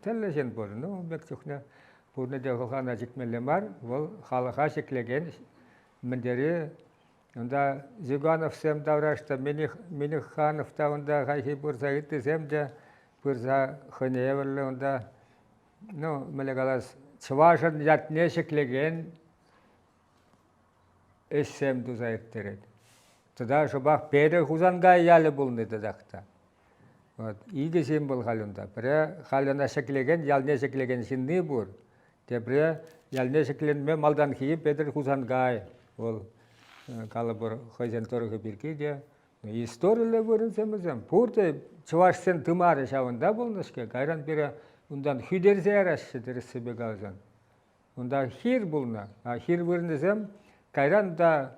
тӗрлӗ ҫын пур. Ну, ун пек чухне пурне те хӑлхана чикмелле мар, вӑл халӑха ҫӗклекен мӗн тери унта Зюгановсем тавраш та, Миниханов та унта хайхи пырса, ыттисем те пырса хӑйне евӗрлӗ унта. ну, мӗнле калас, чӑвашӑн ятне ҫӗклекен ӗҫсем туса ирттерет. Тата шӑпах Петӗр Хусанкай ялӗ пулнӑ татах та. Вот. Икӗ ҫын вӑл халь унта. Пӗрре халь ӑна ҫӗклекен, ялне ҫӗклекен ҫынни пур. Тепре ялне ҫӗкленме малтанхи Петӗр Хусанкай. Вӑл, калӑпӑр, хӑйсен тӑрӑхӗ пирки те Историллӗ вырӑнсем вӗсем. Пурте чӑвашсен тымарӗ ҫавӑнта пулнӑ-ҫке. Кайран пире унтан хӳтерсе яраҫҫӗ тӗрӗссипе каласан. Унта хир пулнӑ. А хир вырӑнӗсем кайран та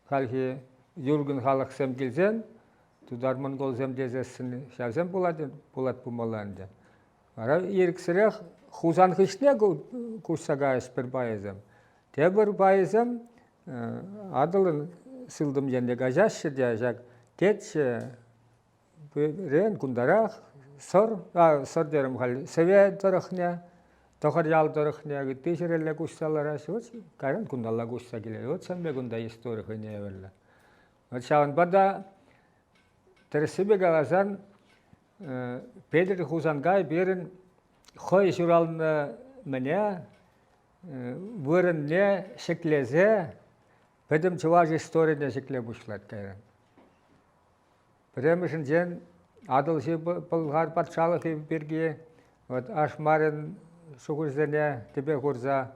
хальхи юркӑн халӑхсем килсен тутар-монголсем тесессӗн ҫавсем пулать, пулать пулмалла ӗнтӗ. Вара ирӗксӗрех Хусан хыҫне куҫса кайӗҫ пӗр пайӗсем. Тепӗр пайӗсем Атӑлӑн сылтӑм енне каҫаҫҫӗ те ҫак Теччӗ рен кунтарах Сӑр, а, Сӑр терӗм халь, Сӗве тӑрӑхне, Тӑхӑрьял тӑрӑхне, ытти ҫӗрелле куҫса лараҫҫӗ. Вот кайран кунталла куҫса килет. Вот ҫавӑн пек унта истори хӑйне евӗрлӗ. Вот ҫавӑнпа та тӗрӗссипе каласан Петӗр Хусанкай пирӗн хӑй ҫуралнӑ мӗне вырӑнне ҫӗклесе пӗтӗм чӑваш историне ҫӗкле пуҫлать кайран. Пӗрремӗшӗнчен Атӑлҫи Пӑлхар патшалӑхӗ пирки вот Ашмарин шухӑшӗсене тӗпе хурса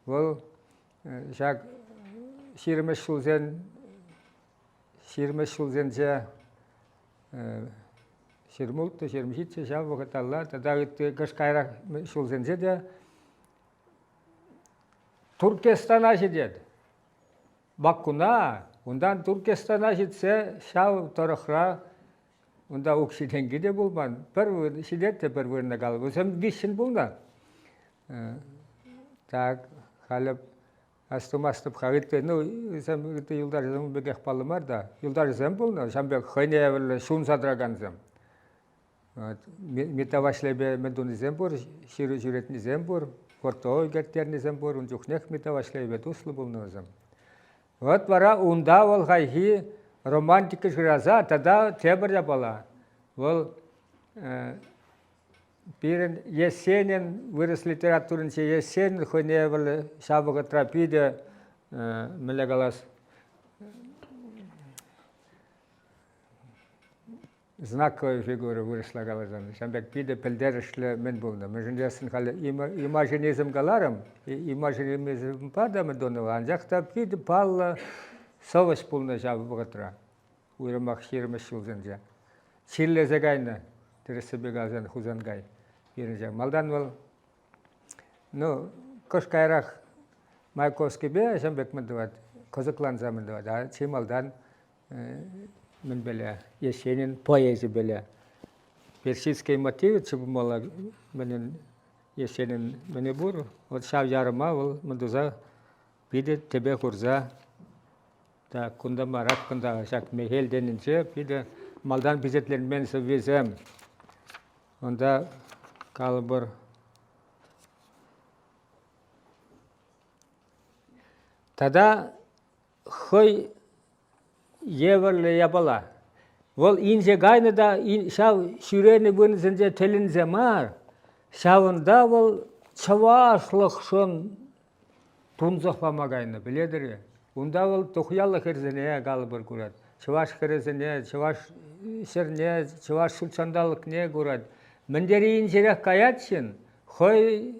вӑл ҫак ҫирӗмӗш ҫулсен ҫирӗмӗш ҫулсенче 26, 27 ҫав вӑхӑталла тата ытти кӑшт каярах ҫулсенче те Туркестана ҫитет. Бакуна, унтан Туркестана ҫитсе ҫав тӑрӑхра унта укҫи-тенки те пулман. Пӗр вырӑн ҫитет те пӗр вырӑна калӑп. Вӗсем виҫҫӗн пулнӑ. Так, халӗ астумастӑп-ха. Ытти, ну, вӗсем ытти юлташӗсем ун пекех паллӑ мар та. Юлташӗсем пулнӑ, ҫавӑн пек хӑйне евӗрлӗ ҫунса тӑракансем. Митта Ваҫлейпе мӗн тунисем пур, ҫыру ҫӳретнисем пур, фото ӳкерттернисем пур. Ун чухнех Митта Ваҫлейпе туслӑ пулнӑ вӗсем. Вот вара унта вӑл хайхи романтика шыраса тата тепӗр япала. Вӑл пирӗн Есенин вырӑс литературинче Есенин хӑйне евӗрлӗ ҫав вӑхӑтра питӗ мӗнле калас знаковая фигура вырӑсла каласан. Ҫавӑн пек питӗ пӗлтерӗшлӗ мӗн пулнӑ. Мӗншӗн тесен халӗ имажинизм каларӑм, имажинизмпа та мӗн тунӑ, анчах та питӗ паллӑ сӑвӑҫ пулнӑ ҫав вӑхӑтра, уйрӑмах ҫирӗмӗш ҫулсенче. Чирлесе кайнӑ, тӗрӗссипе каласан, Хусанкай пирӗн Малтан вӑл, ну, кӑшт каярах Маяковскипе ҫавӑн пек мӗн тӑвать, кӑсӑкланса мӗн тӑвать, а чи малтан мӗнпеле Есенин поэзипеле. Персидский мотивӗччӗ пулмалла мӗнӗн Есенин мӗнӗ пур. Вот ҫав ярӑма вӑл мӗн туса питӗ тӗпе хурса так кунта марах кунта ҫак мехел тенинче питӗ малтан пичетленмен сӑввисем. Унта калӑпӑр тата хӑй евӗрлӗ япала. Вӑл инҫе кайнӑ та ҫав ҫӳренӗ вырӑнсенче тӗлӗнсе мар, ҫавӑнта вӑл чӑвашлӑхшӑн тунсӑхлама кайнӑ, пӗлетӗр-и? Унта вӑл тухьяллӑ хӗрсене калӑпӑр курать, чӑваш хӗрӗсене, чӑваш ҫӗрне, чӑваш ҫутҫанталӑкне курать. Мӗн тери инҫерех каять ҫын, хӑй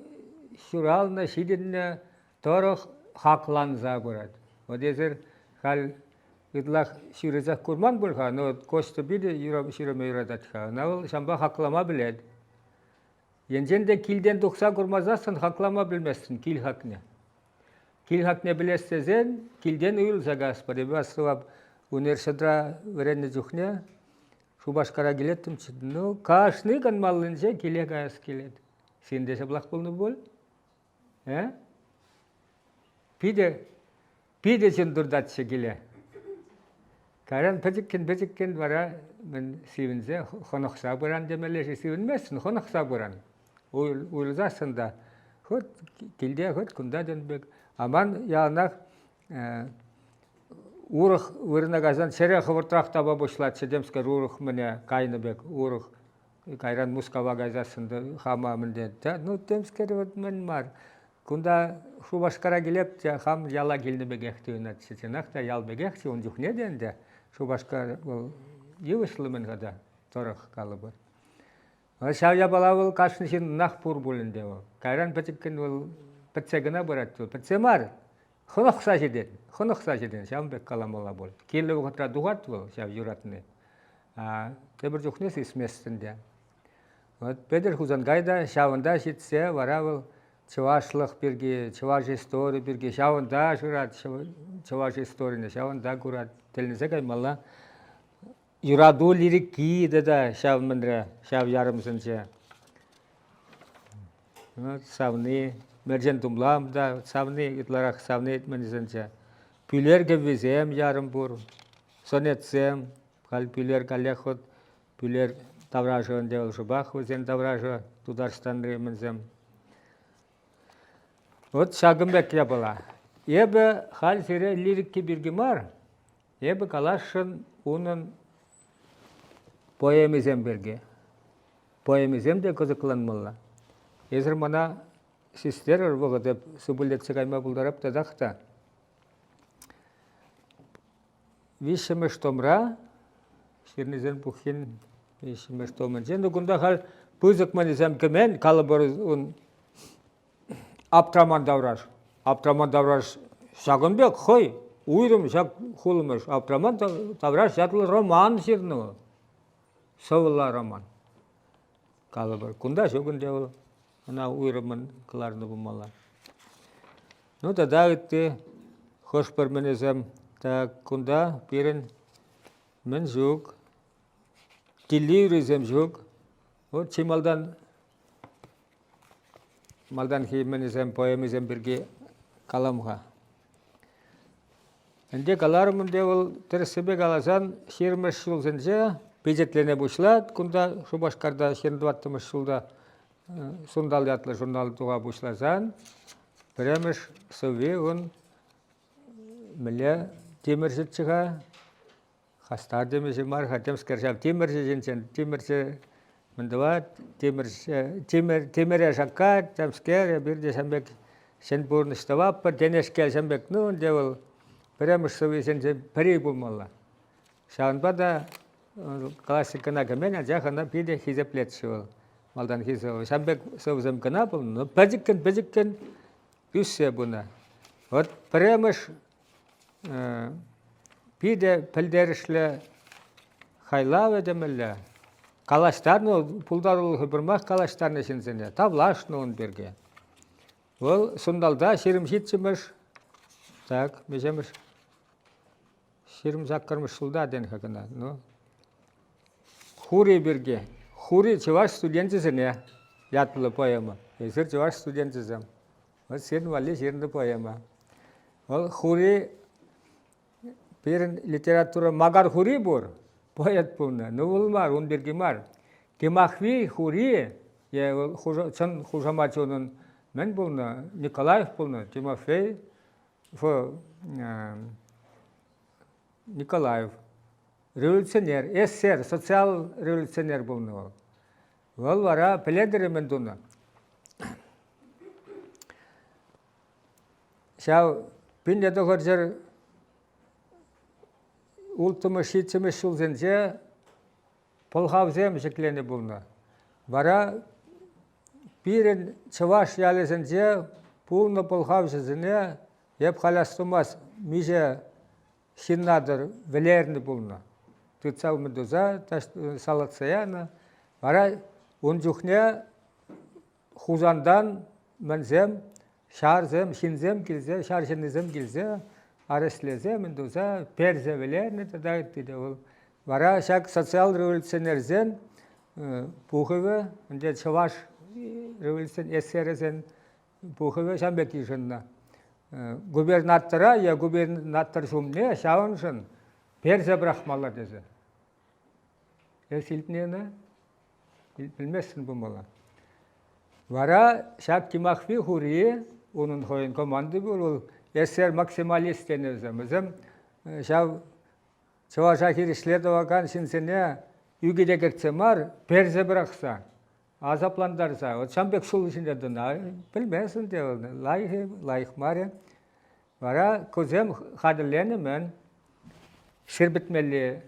ҫуралнӑ, ҫитӗннӗ тӑрӑх хакланса пырать. Вот эсир халь ытлах ҫырӑсах курман пуль-ха, но Костя питӗ ҫырӑма юратать-ха. Ӑна вӑл ҫавӑнпа хаклама пӗлет. Енчен те килтен тухса курмасассӑн хаклама пӗлместӗн кил хакне. Кил хакне пӗлес тесен килтен уйрӑлса каяс пӗр. Эпӗ астӑвап университетра вӗреннӗ чухне Шупашкара килеттӗмччӗ. Ну, кашни канмаллинче киле каяс килет. Сирӗн те ҫаплах пулнӑ пуль? Э? Питӗ, питӗ чун туртатчӗ киле. Кайран пӗчӗккӗн-пӗчӗккӗн вара мӗн сивӗнсе хӑнӑхса пыран темелле-ши сивӗнместӗн, хӑнӑхса пыран. Уйрӑлсассӑн та хӑть килте, хӑть кунта тен пек. А ман яланах урӑх вырӑна кайсан чӗре хӑвӑртрах тапа пуҫлатчӗ темскер урӑх мӗне кайнӑ пек, урӑх. Кайран Мускава кайсассӑн та хама мӗнле, ну темскер вот мӗн мар. Кунта Шупашкара килеп те хам яла килнӗ пекех туйӑнатчӗ. Чӑнах та ял пекехчӗ ун чухне те ӗнтӗ. Шупашкар вӑл йывӑҫлӑ-мӗн-ха та тӑрӑх калӑпӑр. Ҫав япала вӑл кашни ҫыннах пур пуль ӗнтӗ вӑл. Кайран пӗчӗккӗн вӑл пӗтсе кӑна пырать вӑл. Пӗтсе мар, хӑнӑхса ҫитет. Хӑнӑхса ҫитет, ҫавӑн пек каламалла пуль. Кирлӗ вӑхӑтра тухать вӑл ҫав юратни. А тепӗр чухне сисместӗн те. Вот Петӗр Хусанкай та ҫавӑнта ҫитсе вара вӑл чӑвашлӑх пирки, чӑваш истори пирки ҫавӑнта шырать, чӑваш историне ҫавӑнта курать. Тӗлӗнсе каймалла. Юрату лирики тата ҫав мӗнре, ҫав ярӑмсенче. Вот савни, Мерчен Тумлам та савни, ытларах савни мӗнсенче. Пӳлер кӗввисем ярӑм пур, сонетсем. Халь Пӳлер каллех вот Пӳлер таврашӗ ӗнтӗ вӑл шӑпах вӗсен таврашӗ Тутарстанри мӗнсем. Вот ҫакӑн пек япала. Эпӗ халь сире лирики пирки мар, Эпӗ каласшӑн унӑн поэмисем пирки. Поэмисем те кӑсӑкланмалла. Эсир мана систерӗр вӑхӑт эп супӑльтетсе кайма пултарап татах та. Виҫҫӗмӗш томра ҫырнисен пуххин виҫҫӗмӗш томӗнче, ну кунта халь пысӑк мӗнӗсем кӗмен, калӑпӑр ун Аптраман тавраш. Аптраман тавраш ҫакӑн пек хӑй уйрӑм ҫак хулӑмӑш Аптраман тавраш ятлӑ роман ҫырнӑ вӑл. Сӑвӑлла роман. Калӑпӑр, кунта ҫук ӗнтӗ вӑл. Ӑна уйрӑммӑн кӑларнӑ пулмалла. Ну тата ытти хӑш-пӗр мӗнӗсем. Так, кунта пирӗн мӗн ҫук. Тилли юррисем ҫук. Вот чи малтан малтанхи мӗнӗсем, поэмисем пирки калам-ха. Ӗнтӗ каларӑм ӗнтӗ вӑл тӗрӗссипе каласан ҫирӗммӗш ҫулсенче пичетлене пуҫлать. Кунта Шупашкарта 24-мӗш ҫулта Сунтал ятлӑ журнал туха пуҫласан пӗрремӗш сӑвви ун мӗнле тимӗрҫӗччӗ-ха? Хастар темӗҫе мар-ха, темскер ҫав тимӗрҫӗ ҫинчен, тимӗрҫӗ мӗн тӑвать, тимӗрҫӗ, тимӗр, тимӗре шаккать, темскер, эпир те ҫавӑн пек ҫӗн пурнӑҫ тӑватпӑр тенешкел ҫавӑн пек, ну, ӗнтӗ вӑл пӗрремӗш сӑввисенчен пӗри пулмалла. Ҫавӑнпа та классикӑна кӗмен, анчах ӑна питӗ хисеплетчӗ вӑл малтанхи сӑвӑ. Ҫавӑн пек сӑвӑсем кӑна пулнӑ, но пӗчӗккӗн-пӗчӗккӗн ӳссе пынӑ. Вот пӗрремӗш питӗ пӗлтерӗшлӗ хайлавӗ темелле. Калаҫтарнӑ, пултарулӑхӗ пӗрмах калаҫтарнӑ ҫынсене, тавлашнӑ ун пирки. Вӑл Сунталта 27-мӗш, так, миҫемӗш, 28-мӗш ҫулта тен-ха кӑна. Ну, Хури пирки. Хури чӑваш студенчӗсене ятлӑ поэма. Эсир чӑваш студенчӗсем. Вӑл сирӗн валли ҫырнӑ поэма. Вӑл Хури пирӗн литература Макар Хури пур, поэт пулнӑ. Ну вӑл мар, ун пирки мар. Тимахви Хури е вӑл чӑн хушамачӗ унӑн мӗн пулнӑ? Николаев пулнӑ, Тимофей Ф. Николаев. Революционер, эсер, социал революционер пулнӑ вӑл. Вӑл вара пӗлетӗр мӗн тунӑ. Ҫав 1906 ҫиччӗмӗш ҫулсенче пӑлхавсем ҫӗкленӗ пулнӑ. Вара пирӗн чӑваш ялӗсенче пулнӑ пӑлхавҫӑсене эп халь астумасть миҫе ҫынна-тӑр вӗлернӗ пулнӑ. Тытса умӗн туса салатса янӑ. Вара ун чухне Хусантан мӗнсем, ҫарсем, ҫынсем килсе, ҫар ҫыннисем килсе арестлесе, мӗн туса, персе вӗлернӗ тата ытти те вӑл. Вара ҫак социал-революционерсен пухӑвӗ, ӗнтӗ чӑваш революцин эсерӗсен пухӑвӗ ҫавӑн пек йышӑннӑ. Губернатора е губернатор ҫумне ҫавӑншӑн персе пӑрахмалла тесе. Эс илтнӗ ӑна? Пӗлместӗн пулмалла. Вара ҫак Тимахви хури, унӑн хӑйӗн команди пур, вӑл эсер максималист тенӗ вӗсем. Вӗсем ҫав чӑваша хирӗҫле тӑвакан ҫынсене. Ӳкӗте кӗртсе мар, персе пӑрахса, асаплантарса. Вот ҫавӑн пек ҫул ҫине тӑнӑ. Пӗлместӗн те вӑл, лайӑх-и, лайӑх мар-и. Вара кусем хатӗрленӗ-мӗн сирпӗтмелли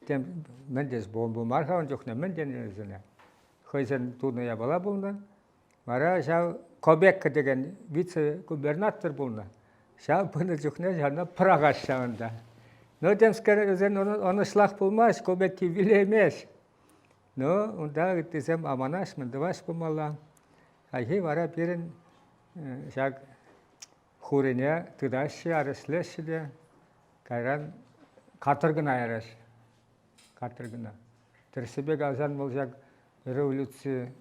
тем, мӗн тес, бомба мар-ха ун чухне, мӗн тенӗ вӗсене. Хӑйсен тунӑ япала пулнӑ. Вара ҫав Кобекка текен вице-губернатор пулнӑ. Ҫав пынӑ чухне ҫавна пӑрахаҫ ҫавӑнта. Ну, темскер вӗсен ӑнӑҫлах пулмасть, Кобекки вилеймест. Ну, унта ыттисем аманаҫ, мӗн тӑваҫ пулмалла. Хайхи вара пирӗн ҫак хурине тытаҫҫӗ, арӗслеҫҫӗ те кайран каторгӑна яраҫҫӗ. Каторгӑна. Тӗрӗссипе каласан вӑл ҫак революци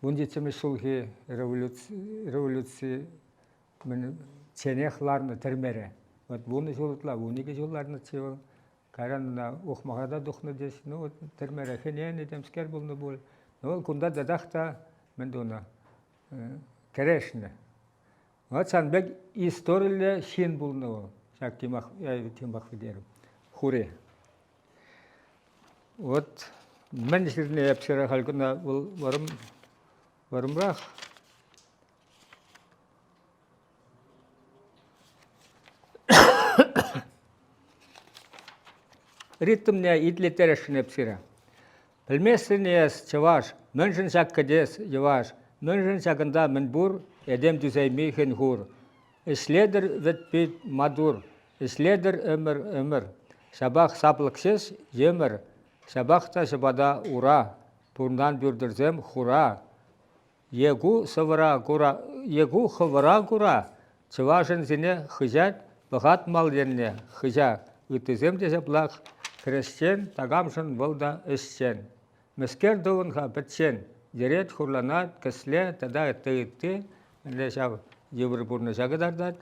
17-мӗш ҫулхи революци, революци мӗнчченех ларнӑ тӗрмере. Вот вунӑ ҫул ытла, 12 ҫул ларнӑччӗ вӑл. Кайран ӑна ухмаха та тухнӑ теҫ. Ну, вот тӗрмере хӗненӗ темскер пулнӑ пуль. Ну, вӑл кунта татах та мӗн тунӑ? Кӗрешнӗ. Вот ҫавӑн пек историллӗ ҫын пулнӑ вӑл, ҫак Тимах, Тимах терӗм, Хури. Вот мӗн ҫырни эп сире халь кӑна вӑл вӑрӑм, вӑрӑмрах. Ритмне итлеттересшӗн эп сире. Пӗлместӗн эс, чӑваш, мӗншӗн ҫак кӗтес йӑваш, мӗншӗн ҫакӑнта мӗнпур этем тӳсейми хӗн-хур. Ӗҫлетӗр вӗт пит маттур, ӗҫлетӗр ӗмӗр-ӗмӗр. Ҫапах саплӑк ҫеҫ йӗмӗр, ҫапах та ҫӑпата ура, пурнан пӳртӗрсем хура. Е ку сӑвӑра кура, е ку хӑвӑра кура чӑвашӑнсене хыҫать, пӑхать мал енне, хыҫа. Ыттисем те ҫаплах хресчен, такамшӑн вӑл та ӗҫчен. Мӗскер тӑвӑн-ха пӗччен? Йӗрет, хурланать, кӗсле тата ытти-ытти мӗнле ҫав йывӑр пурнӑҫа кӑтартать.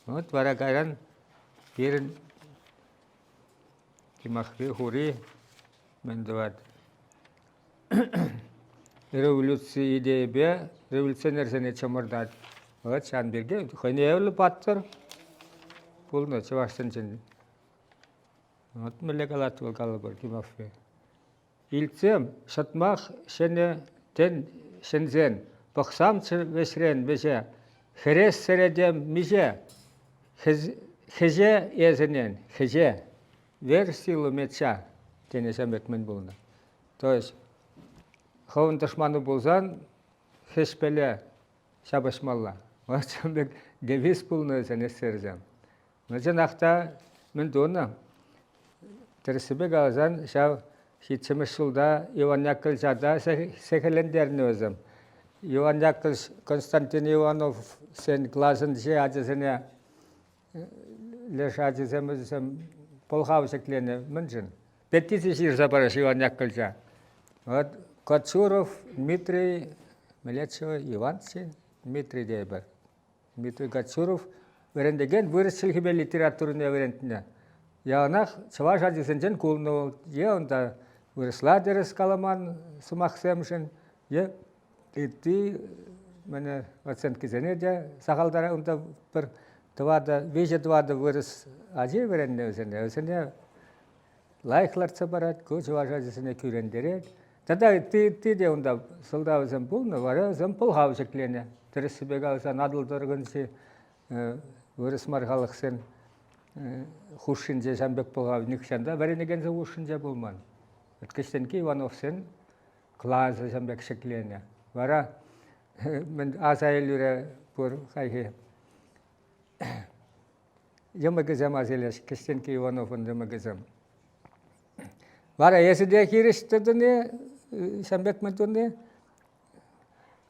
Вот вара кайран пирӗн Тимахви хури мӗн тӑвать? Революци идейипе революционерсене чӑмӑртать. Вот ҫавӑн пирки хӑйне евӗрлӗ паттӑр пулнӑ чӑвашсенчен. Вот мӗнле калать вӑл калӑпӑр Тимофей. Илтсем, ҫӑтмах ҫӗнӗ тӗн ҫынсен, пӑхсамччӗ вӗҫрен вӗҫе, хӗрес сӗретем миҫе, хӗҫе эсӗнен, хӗҫе, вер силу меча, тенӗ ҫам пек мӗн пулнӑ. То есть хӑвӑн тӑшману пулсан хӗҫпеле ҫапӑҫмалла. Вот ҫавӑн пек девиз пулнӑ вӗсен эсерсем. Чӑнах та мӗн тунӑ? Тӗрӗссипе каласан, ҫав ҫиччӗмӗш ҫулта Иван Яковлевича та сехӗрлентернӗ вӗсем. Иван Яковлевич Константин Ивановсен класӗнче ачасене леш ачисем вӗсем пӑлхав ҫӗкленӗ. Мӗншӗн? Петици ҫырса параҫ Иван Яковлевича. Вот Кочуров Дмитрий Милетчева Иванчи Дмитрий тейӗпӗр. Дмитрий Кочуров вӗрентекен вырӑс чӗлхипе литературине вӗрентнӗ. Яланах чӑваш ачисенчен кулнӑ вӑл. Е унта вырӑсла тӗрӗс каламан сӑмахсемшӗн, е ытти мӗне оценкисене те сахалтарах унта пӗр тӑватӑ, виҫӗ-тӑватӑ вырӑс ачи вӗреннӗ вӗсене. Вӗсене лайӑх лартса парать, ку чӑваш ачисене кӳрентерет. Тата ытти, ытти те унта сӑлтавӗсем пулнӑ, вара вӗсем пӑлхав ҫӗкленӗ. Тӗрӗссипе каласан, Атӑл тӑрӑхӗнчи вырӑс мар халӑхсен хушшинче ҫавӑн пек пӑлхав нихҫан та вӗренекенсен хушшинче пулман. Кӗҫтенкки Ивановсен класӗ ҫавӑн пек ҫӗкленӗ. Вара мӗн аса илӳре пур хайхи йӑмӑкӗсем аса илеҫ, Кӗҫтенкки Ивановӑн йӑмӑкӗсем. Вара эсӗ те хирӗҫ тӑтӑн-и, ҫавӑн пек мӗн туни?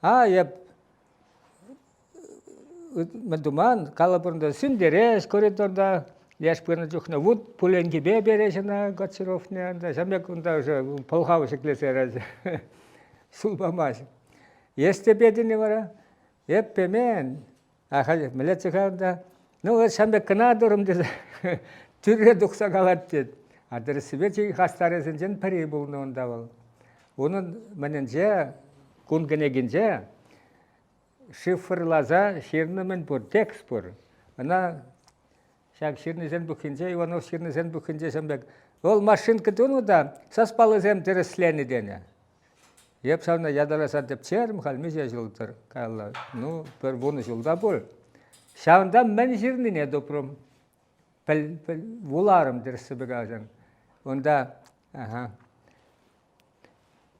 А, эп мӗн туман, калӑпӑр ӗнтӗ, сӳнтерес коридорта леш пынӑ чухне вут пуленкипе переҫ ӑна Гончаровне, ӗнтӗ ҫавӑн пек унта уже пӑлхав ҫӗклесе ярать. Ҫул памасть. Эс те петӗн-и вара? Эп пемен. Ахаль мӗнлеччӗ-ха унта? Ну, вот ҫавӑн пек кӑна турӑм тесе тӳрре тухса калать тет. А тӗрӗссипе чи хастарӗсенчен пӗри пулнӑ унта вӑл. Унӑн мӗнӗнче, кун кӗнекинче шифрласа ҫырнӑ мӗн пур, текст пур. Ӑна Ҫак ҫырнисен пуххинче, Иванов ҫырнисен пуххинче ҫавӑн пек вӑл машинка тунӑ та саспаллисем тӗрӗсленӗ тенӗ. Эп ҫавна ятарласа тӗпчерӗм, халь миҫе ҫул-тӑр каялла, ну, пӗр вунӑ ҫулта пуль. Ҫавӑнта мӗн ҫырнине тупрӑм. Пӗл, пӗл, вуларӑм тӗрӗссипе каласан. Унта, ага,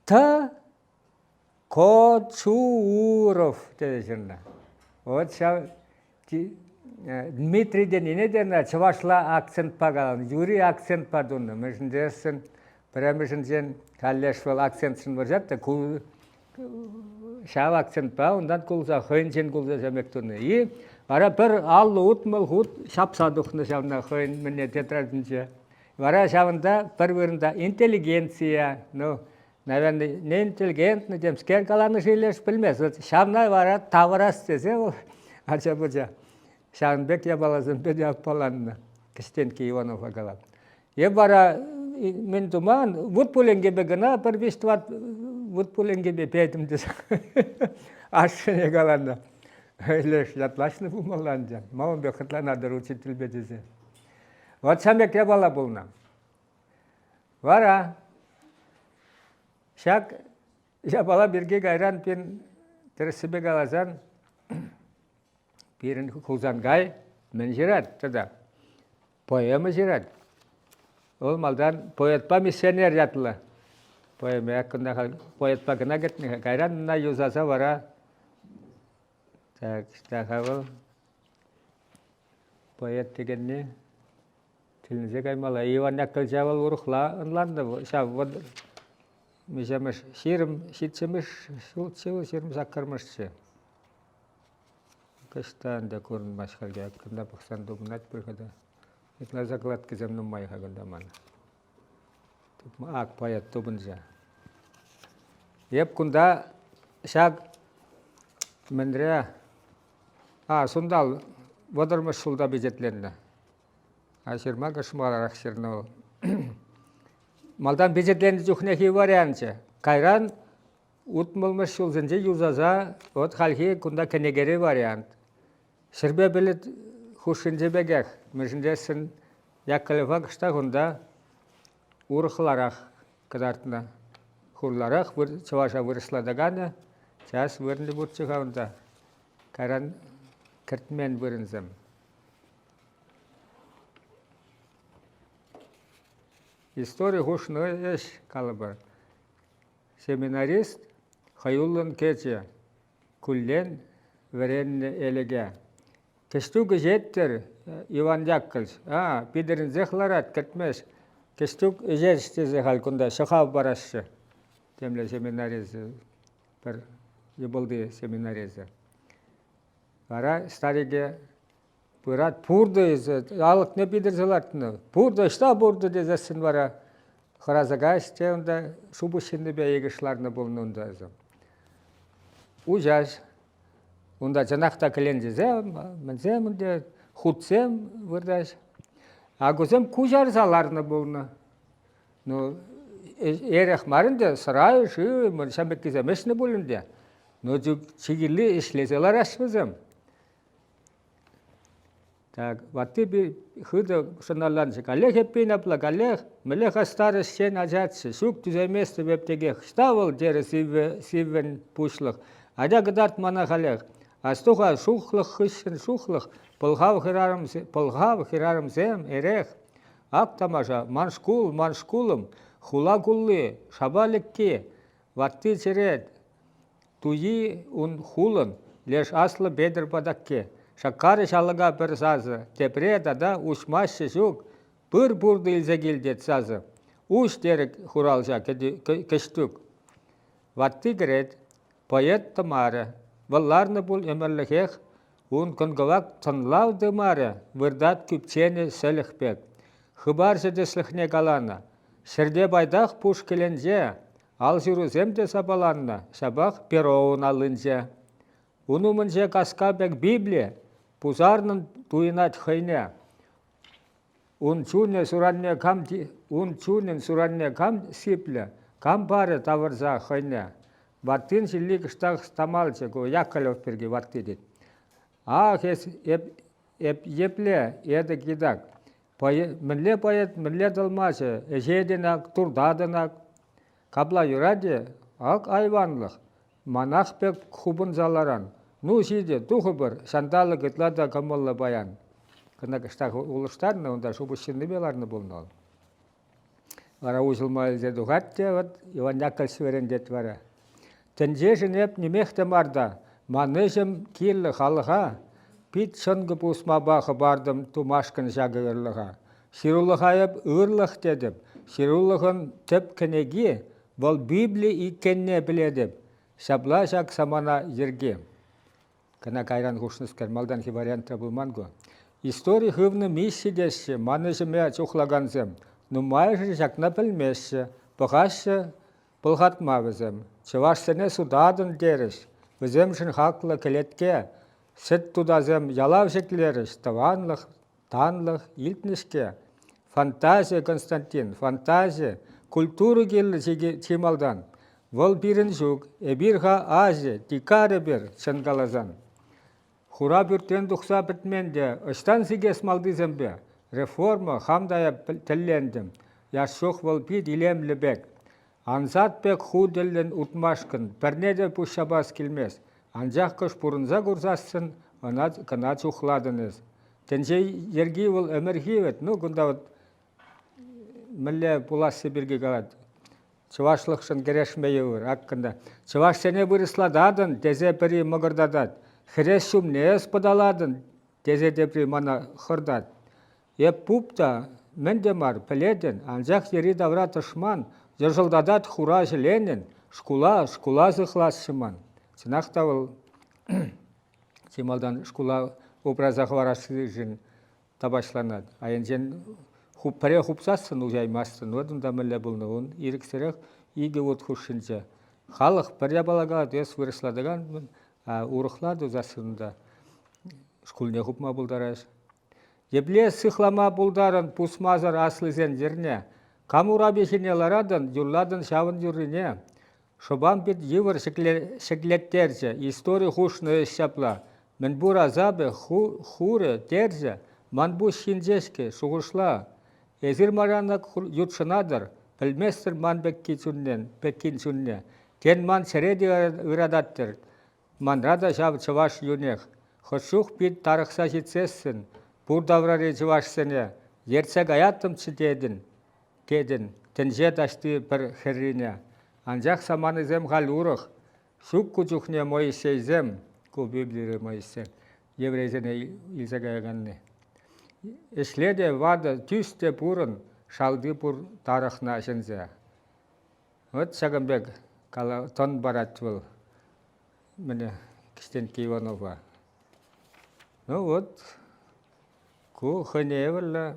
Т Кочуров тесе ҫырнӑ. Вот ҫав Дмитрий тенине те ӑна чӑвашла акцентпа каланӑ, юри акцентпа тунӑ. Мӗншӗн тесен пӗрремӗшӗнчен каллех вӑл акцентшӑн вӑрҫать та ку ҫав акцентпа унтан кулса хӑйӗнчен кулса ҫамек тунӑ. И вара пӗр 50-60 хут ҫапса тухнӑ ҫавна хӑйӗн мӗнне тетрадӗнче. Вара ҫавӑнта пӗр вырӑнта интеллигенция, ну, наверное, неинтеллигентный темскер каланӑ-ши леш пӗлмест. Вот ҫавна вара тавӑрас тесе вӑл ача-пӑча ҫавӑн пек япаласемпе те аппаланнӑ Кӗҫтенкки Иванова калать. Эп вара мӗн туман, вут пуленкепе кӑна пӗр виҫ-тӑват вут пуленкепе петӗм тесе ашшӗне каланӑ. Леш ятлаҫнӑ пулмалла ӗнтӗ. Ма ун пек хӑтланатӑр учительпе тесе. Вот ҫав пек япала пулнӑ. Вара ҫак япала пирки кайран пин тӗрӗссипе каласан пирӗн Хусанкай мӗн ҫырать тата? Поэма ҫырать. Вӑл малтан поэтпа миссионер ятлӑ поэма. Кунта халь поэтпа кӑна кӗтнӗ. Кайран ӑна юсаса вара так, ӑҫта-ха вӑл? Поэт текенни тӗлӗнсе каймалла. Иван Яковлевича вӑл урӑхла ӑнланнӑ. Ҫав вӑт миҫемӗш 27-мӗш ҫулччӗ вӑл, 28-мӗшчӗ. Кӑҫта ӗнтӗ курӑнмасть халь. Кунта пӑхсан тупӑнать пуль-ха та. Ытла закладкӑсем нумай-ха кунта ман. Ак поэт тупӑнчӗ. Эп кунта ҫак мӗнре А, Сунтал вӑтӑрмӗш ҫулта пичетленнӗ. А ҫырма кӑшмарах ҫырнӑ вӑл. Малтан пичетленнӗ чухнехи варианчӗ. Кайран утмӑлмӗш ҫулсенче юсаса вот хальхи кунта кӗнекери вариант. Ҫӗрпе пӗлӗт хушшинчи пекех. Мӗншӗн тесен Яковлева кӑштах унта урӑхларах кӑтартнӑ. Хурларах чӑваша вырӑслатаканӗ час вырӑнӗ пурччӗ-ха унта. Кайран кӗртмен вырӑнсем. Истори хушнӑ ӗҫ, калӑпӑр. Семинарист хӑюллӑн кӗчӗ, куллен вӗреннӗ Элӗке. Кӗҫтук ӗҫет-тӗр, Иван Яковлевич. А, питӗрӗнсех ларать, кӗтмест. Кӗҫтук ӗҫет тесе халь кунта ҫӑхав параҫҫӗ. Темле семинарисӗ, пӗр йӑпӑлти семинарисӗ. Вара старике пырать, пуртӑ эсӗ, алӑкне питӗрсе лартнӑ. Пуртӑ, ӑҫта пуртӑ тесессӗн вара хӑраса кайс те унта шупӑш ҫыннипе икӗш ларнӑ пулнӑ унта эсӗ. Уҫаҫ. Унта чӑнах та кӗленчесем, мӗнсем ӗнтӗ, хутсем выртаҫ. Акусем куҫарса ларнӑ пулнӑ. Ну, эрех мар ӗнтӗ, сӑра, шыв, ҫав пеккисем ӗҫнӗ пуль ӗнтӗ. Ну, чи кирли ӗҫлесе лараҫ вӗсем. Так, ватти хытӑ шӑналланчӗ. Каллех эппин апла, каллех. Мӗнле хастар ӗҫчен ачаччӗ. Ҫук, тӳсейместӗп эп текех. Ӑҫта вӑл, терӗ сиввӗн пуҫлӑх. Атя кӑтарт мана халех. Асту-ха, шухлӑх хыҫҫӑн шухлӑх, пӑлхав хӗрарӑмсем, пӑлхав хӗрарӑмсем, эрех. Ак тамаша, ман шкул, ман шкулӑм, хула кулли, шапа лӗкки, ватти черет, Туйи ун хулӑн, леш аслӑ Петӗр патакки. Шаккарӗҫ алӑка пӗр сасӑ, тепре тата уҫмаҫҫӗ ҫук, пыр пуртӑ илсе кил тет сасӑ. Уҫ, терӗ хуралҫа Кӗҫтук. Ватти кӗрет, поэт тӑмарӗ. Вӑл ларнӑ пуль ӗмӗрлӗхех, ун кӑн-кӑвак тӑнлав тымарӗ выртать кӳпченӗ сӗлӗх пек. Хыпарҫӑ тӗслӗхне каланӑ: ҫӗрте пайтах пуш кӗленче, Ал ҫырусем те сапаланнӑ, ҫапах перо ун аллинче. Ун умӗнче каска пек Библи пусарнӑн туйӑнать хӑйне. Ун чунӗ суранне кам ун чунӗн суранне кам сиплӗ, кам парӗ тавӑрса хӑйне. Ваттин ҫилли кӑштах тамалчӗ ку Яковлев пирки ватти тет. Ах, эс, эп. Эп епле, этӗк-итак. Мӗнле поэт, мӗнле тӑлмачӑ, ӗҫетӗн ак, туртатӑн ак. Капла юрать-и? Ак айванлӑх. Манах пек хупӑнса ларан. Ну, ҫитӗ, тухӑпӑр, ҫанталӑк ытла та кӑмӑллӑ паян. Кӑна кӑштах улӑштарнӑ, унта шупӑҫ ҫыннипе ларнӑ пулнӑ вӑл. Вара уҫӑлма илсе тухать те вот Иван Яковлевич вӗрентет вара. Тӗнчешӗн эп нимех те мар та, ман ӗҫӗм кирлӗ халӑха. Пит чӑнкӑ пусмапа хӑпартӑм тумашкӑн ҫакӑ ырлӑха. Ҫырулӑха эп ырлӑх тетӗп. Ҫырулӑхӑн тӗп кӗнеки вӑл Библи иккенне пӗлетӗп. Ҫапла ҫак самана йӗрки. Кӑна кайран хушнӑскер малтанхи вариантра пулман ку. Истори хывнӑ мисси теҫҫӗ ман ӗҫӗме чухлакансем. Нумайӑшӗ ҫакна пӗлмеҫҫӗ, пӑхаҫҫӗ пӑлхатма вӗсем. Чӑвашсене сутатӑн терӗҫ. Вӗсемшӗн хаклӑ кӗлетке. Сӗт тутасем ялав ҫӗклерӗҫ, тӑванлӑх, танлӑх илтнӗ-ҫке. Фантазия, Константин, фантазия. Культура кирлӗ чи малтан. Вӑл пирӗн ҫук. Эпир-ха Ази, дикарь эпир, чӑн каласан. Хура пӳртрен тухса пӗтмен те, ӑҫтан сикес малтисемпе? Реформа, хам та тӗллентӗм. Яш чух вӑл пит илемлӗ пек. Ансат пек ху тӗллӗн утмашкӑн пӗрне те пуҫҫапас килмест. Анчах кӑшт пурӑнса курсассӑн ӑна кӑна чухлатӑн эс. Тӗнче йӗрки вӑл ӗмӗрхи вӗт. Ну, кунта вот мӗнле пуласси пирки калать. Чӑвашлӑхшӑн кӗрешме йывӑр. Ак кунта. Чӑвашсене вырӑслататӑн тесе пӗри мӑкӑртатать. Хӗрес ҫумне эс пӑталатӑн тесе тепри мана хӑртать. Эп пуп та, мӗн те мар, пӗлетӗн, анчах йӗри-тавра тӑшман йӑшӑлтатать хура ҫӗленӗн, шкула, шкула сыхласчӗ ман. Чӑнах та вӑл чи малтан шкула упраса хӑварассишӗн тапаҫланать. А енчен пӗре хупсассӑн уҫаймастӑн. Вот унта мӗнле пулнӑ ун ирӗксӗрех икӗ вут хушшинче. Халӑх пӗр япала калать, эс вырӑслатакан, а урӑхла тусассӑн та шкулне хупма пултараҫ. Епле сыхлама пултарӑн пусмасӑр аслисен йӗрне? Кам урапи ҫине ларатӑн, юрлатӑн ҫавӑн юррине. Шӑпам пит йывӑр ҫӗклеттерчӗ, истори хушнӑ ӗҫ ҫапла. Мӗнпур асапӗ, хурӗ, терчӗ, ман пуҫ ҫинче-ҫке, шухӑшла. Эсир мана ютшӑнатӑр, пӗлместӗр ман пекки чунне, пеккин чунне. Тен, ман чӗре те ыратать-тӗр, Манра та ҫав чӑваш юнех. Хӑш чух пит тарӑхса ҫитсессӗн пур таврари чӑвашсене ертсе каяттӑмччӗ тетӗн, тетӗн тӗнче таҫти пӗр хӗррине. Анчах саманисем халь урӑх. Ҫук ку чухне Моисейсем, ку Библире Моисей, еврейсене илсе каяканни. Ӗҫле те ватӑ, тӳс те пурӑн, шалти пур тарӑхна ҫӗнсе. Вот ҫакӑн пек тӑн парать вӑл мӗне Кӗҫтенкки Иванова. Ну вот, ку хӑйне евӗрлӗ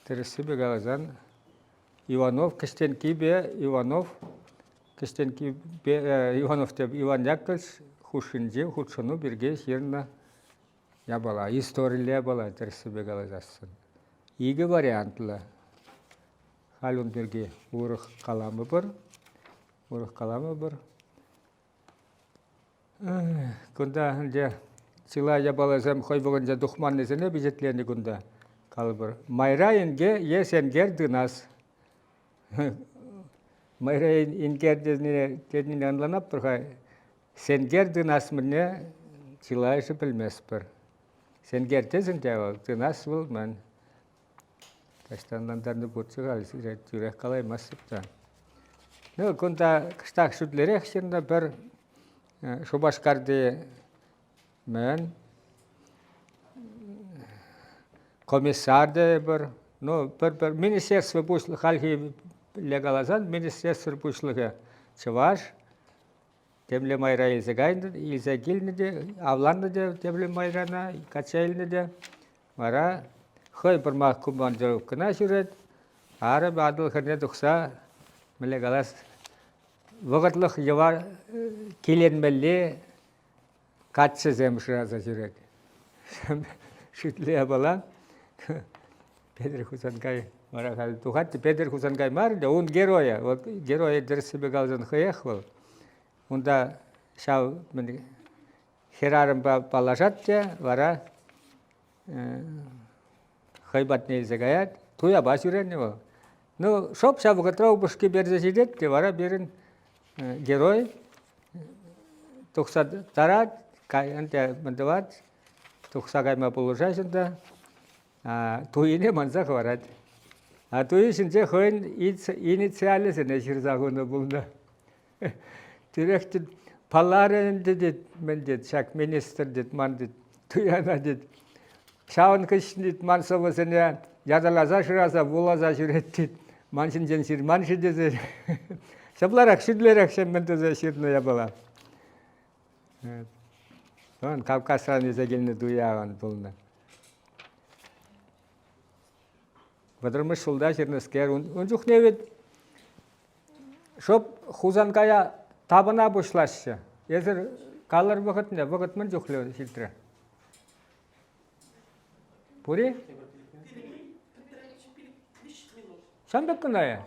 тӗрӗссипе каласан Иванов Кӗҫтенккипе Иванов Кӗҫтенккипе Иванов теп Иван Яковлевич хушшинчи хутшӑну пирки ҫырнӑ япала, историлле япала тӗрӗссипе каласассӑн. Икӗ вариантлӑ. Халь ун пирки урӑх каламӑпӑр. Урӑх каламӑпӑр. Кунта ӗнтӗ чылай япаласем хӑй вӑхӑтӗнче тухманнисене пичетленӗ кунта. Калӑпӑр, майра инке е сенкер тынас. Майра инкер тенине ӑнланатпӑр-ха. Сенкер тынас мӗнне чылайӑшӗ пӗлместпӗр. Сенкер тесен те вӑл тынас вӑл мӗн. Таҫтан ӑнлантарнӑ пурччӗ халь сире тӳрех калаймастӑп та. Ну, кунта кӑштах шӳтлерех ҫырнӑ пӗр Шупашкарти мӗн комиссар тейӗпӗр. Ну, пӗр-пӗр министерство пуҫлӑхӗ, хальхилле каласан, министерство пуҫлӑхӗ чӑваш, темле майра илсе кайнӑ, илсе килнӗ те, авланнӑ те темле майрана качча илнӗ те. Вара хӑй пӑрмах командировкӑна ҫӳрет, арӑмӗ Атӑл хӗрне тухса, мӗнле калас, вӑхӑтлӑх йӑва киленмелли каччӑсем шыраса ҫӳрет. Шӳтлӗ япала. Петӗр Хусанкай вара халь тухать те Петӗр Хусанкай мар ӗнтӗ, ун геройӗ. Вот геройӗ тӗрӗссипе каласан хӑех вӑл. Унта ҫав мӗн хӗрарӑмпа паллашать те вара. хӑй патне илсе каять. Туяпа ҫӳренӗ вӑл. Ну, шӑп ҫав вӑхӑтра упӑшки персе ҫитет те вара пирӗн герой тухса тарать, ӗнтӗ мӗн тӑвать, тухса кайма пулӑшать ӗнтӗ. Туйине манса хӑварать. А туйи ҫинче хӑйӗн инициалӗсене ҫырса хунӑ пулнӑ. Тӳрех тет, палларӗ ӗнтӗ тет, мӗн тет, ҫак министр тет, ман тет, туяна тет. Ҫавӑн хыҫҫӑн тет, ман сӑвӑсене ятарласа шыраса вуласа ҫӳрет тет. Ман ҫинчен ҫырман-ши тесе. Ҫапларах, шӳтлерех мӗн тесе ҫырнӑ япала. Он Кавказран илсе килнӗ туя он пулнӑ. Вӑтӑрмӗш ҫулта ҫырнӑскер, ун чухне вӗт шӑп Хусанкая тапӑна пуҫлаҫҫӗ. Эсир калӑр вӑхӑтне, вӑхӑт мӗн чухлӗ ҫитрӗ? Пури? Ҫам пек кӑна-и?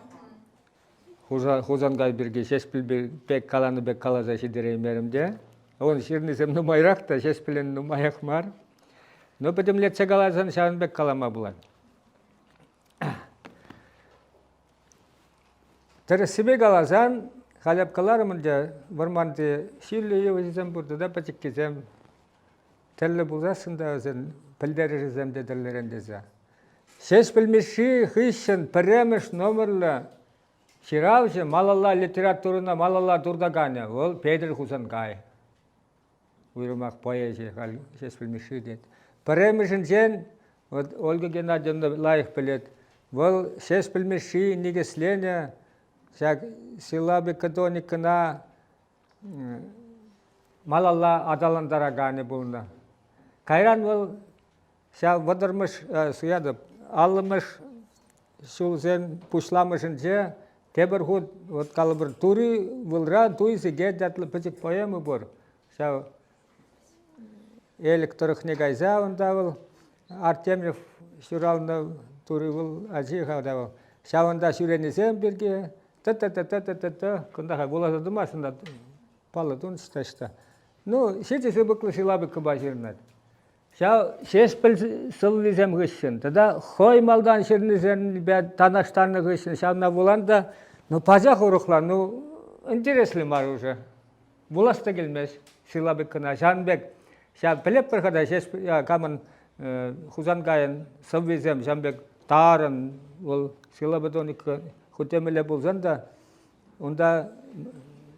Хусанкай пирки Ҫеҫпӗл пек каланӑ пек каласа ҫитереймерӗм те. Ун ҫырнисем нумайрах та, Ҫеҫпӗлӗн нумаях мар. Но пӗтӗмлетсе каласан ҫавӑн пек калама пулать. Тӗрӗссипе каласан, халь эп каларӑм ӗнтӗ, вӑрманти ҫӳллӗ йывӑҫсем пур тата пӗчӗккисем. Тӗрлӗ пулсассӑн та вӗсен пӗлтерӗшӗсем те тӗрлӗрен тесе. Ҫеҫпӗл Мишши хыҫҫӑн пӗрремӗш номерлӗ ҫыравҫӑ малалла литературӑна малалла туртаканӗ вӑл Петӗр Хусанкай. Уйрӑмах поэзи халь Ҫеҫпӗл Мишши тет. Пӗрремӗшӗнчен вот Ольга Геннадьевна лайӑх пӗлет. Вӑл Ҫеҫпӗл Мишши никӗсленӗ ҫак силлабика тоникӑна малалла аталантараканӗ пулнӑ. Кайран вӑл ҫав вӑтӑрмӗш суятӑп, аллӑмӗш ҫулсен пуҫламӑшӗнче тепӗр хут вот калӑпӑр Тури вылра туй сикет ятлӑ пӗчӗк поэма пур. Ҫав Элӗк тӑрӑхне кайса унта вӑл Артемьев ҫуралнӑ Тури выл ачи-ха та вӑл. Ҫавӑнта ҫӳренисем пирки Т-т-т-т-т-т-т кунта вуласа тӑмасть унта паллӑ тун ӑҫта. Ну, ҫичӗ сыпӑклӑ силабикӑпа ҫырӑнать. Ҫав Ҫеҫпӗл сӑввисем хыҫҫӑн тата хӑй малтан ҫырнисемпе танлаштарнӑ хыҫҫӑн ҫавна вулан та, ну, пачах урӑхла, ну, интереслӗ мар уже. Вулас та килмест силабикӑна. Ҫавӑн пек ҫав пӗлетпӗр-ха та Ҫеҫпӗл камӑн Хусанкайӑн сӑввисем ҫавӑн пек тарӑн вӑл силабатоника хуть те мӗнле пулсан та унта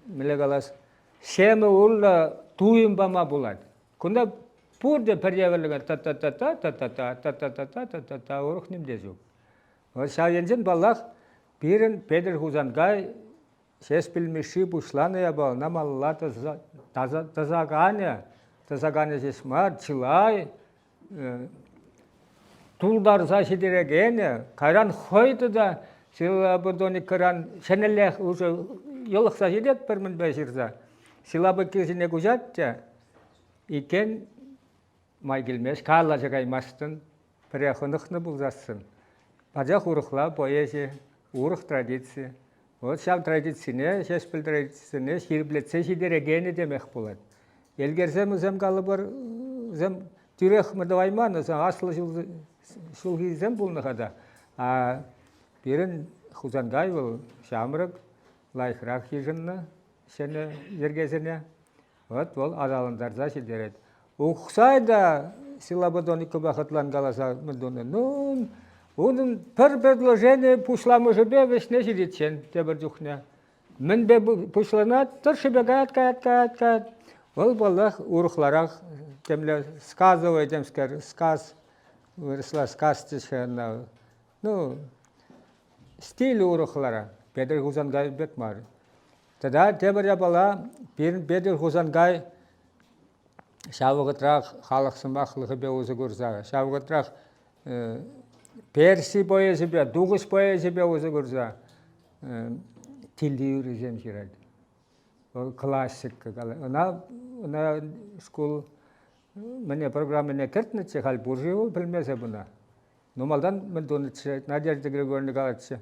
мӗнле калас ҫемӗ урлӑ туйӑм пама пулать. Кунта пурте пӗр евӗрлӗ та-та-та-та та-та-та та-та-та-та та-та-та урӑх ним те ҫук. Вот ҫав енчен, паллах, пирӗн Петӗр Хусанкай Ҫеҫпӗл Мишши пуҫланӑ япалана малалла тӑсаканӗ, тӑсаканӗ ҫеҫ мар, чылай тултарса ҫитерекенӗ, кайран хӑй тата силабодоникӑран ҫӗнӗллех уже йӑлӑхса ҫитетпӗр мӗнпе ҫырса. Силабыки ҫине куҫать те, иккен май килмест, каллаҫа каймастӑн, пӗре хӑнӑхнӑ пулсассӑн. Пачах урӑхла поэзи, урӑх традици. Вот ҫав традицине, Ҫеҫпӗл традицине ҫирӗплетсе ҫитерекенӗ темех пулать. Элкерсем вӗсем калӑпӑр, вӗсем тӳрех тӑвайман, вӗсем аслӑ ҫулхисем пулнӑ-ха та. А пирӗн Хусанкай вӑл ҫамрӑк, лайӑхрах йышӑннӑ ҫӗнӗ йӗркесене. Вот вӑл аталантарса ҫитерет. Ухсай та силабодоникӑпа хӑтланкаласа мӗн тунӑ? Ну, унӑн пӗр предложени пуҫламӑшӗпе вӗҫне ҫитиччен тепӗр чухне. Мӗнпе пуҫланать, тӑршшӗпе каять, каять, каять, каять. Вӑл, паллах, урӑхларах темле сказовый темскер, сказ, вырӑсла сказ теҫҫӗ ӑна. Ну, стиль урӑхларах. Петӗр Хусанкай пек мар. Тата тепӗр япала, пирӗн Петӗр Хусанкай ҫав вӑхӑтрах халӑх сӑмахлӑхӗпе усӑ курса, ҫав вӑхӑтрах Перси поэзипе, Тухӑҫ поэзипе усӑ курса тилли юррисем ҫырать. Вӑл классика. Ӑна, ӑна шкул мӗне программине кӗртнӗччӗ, халь пур-ши вӑл пӗлмесӗр пына. Ну, малтан мӗн тунӑччӗ, Надежда Григорьевна калатчӗ.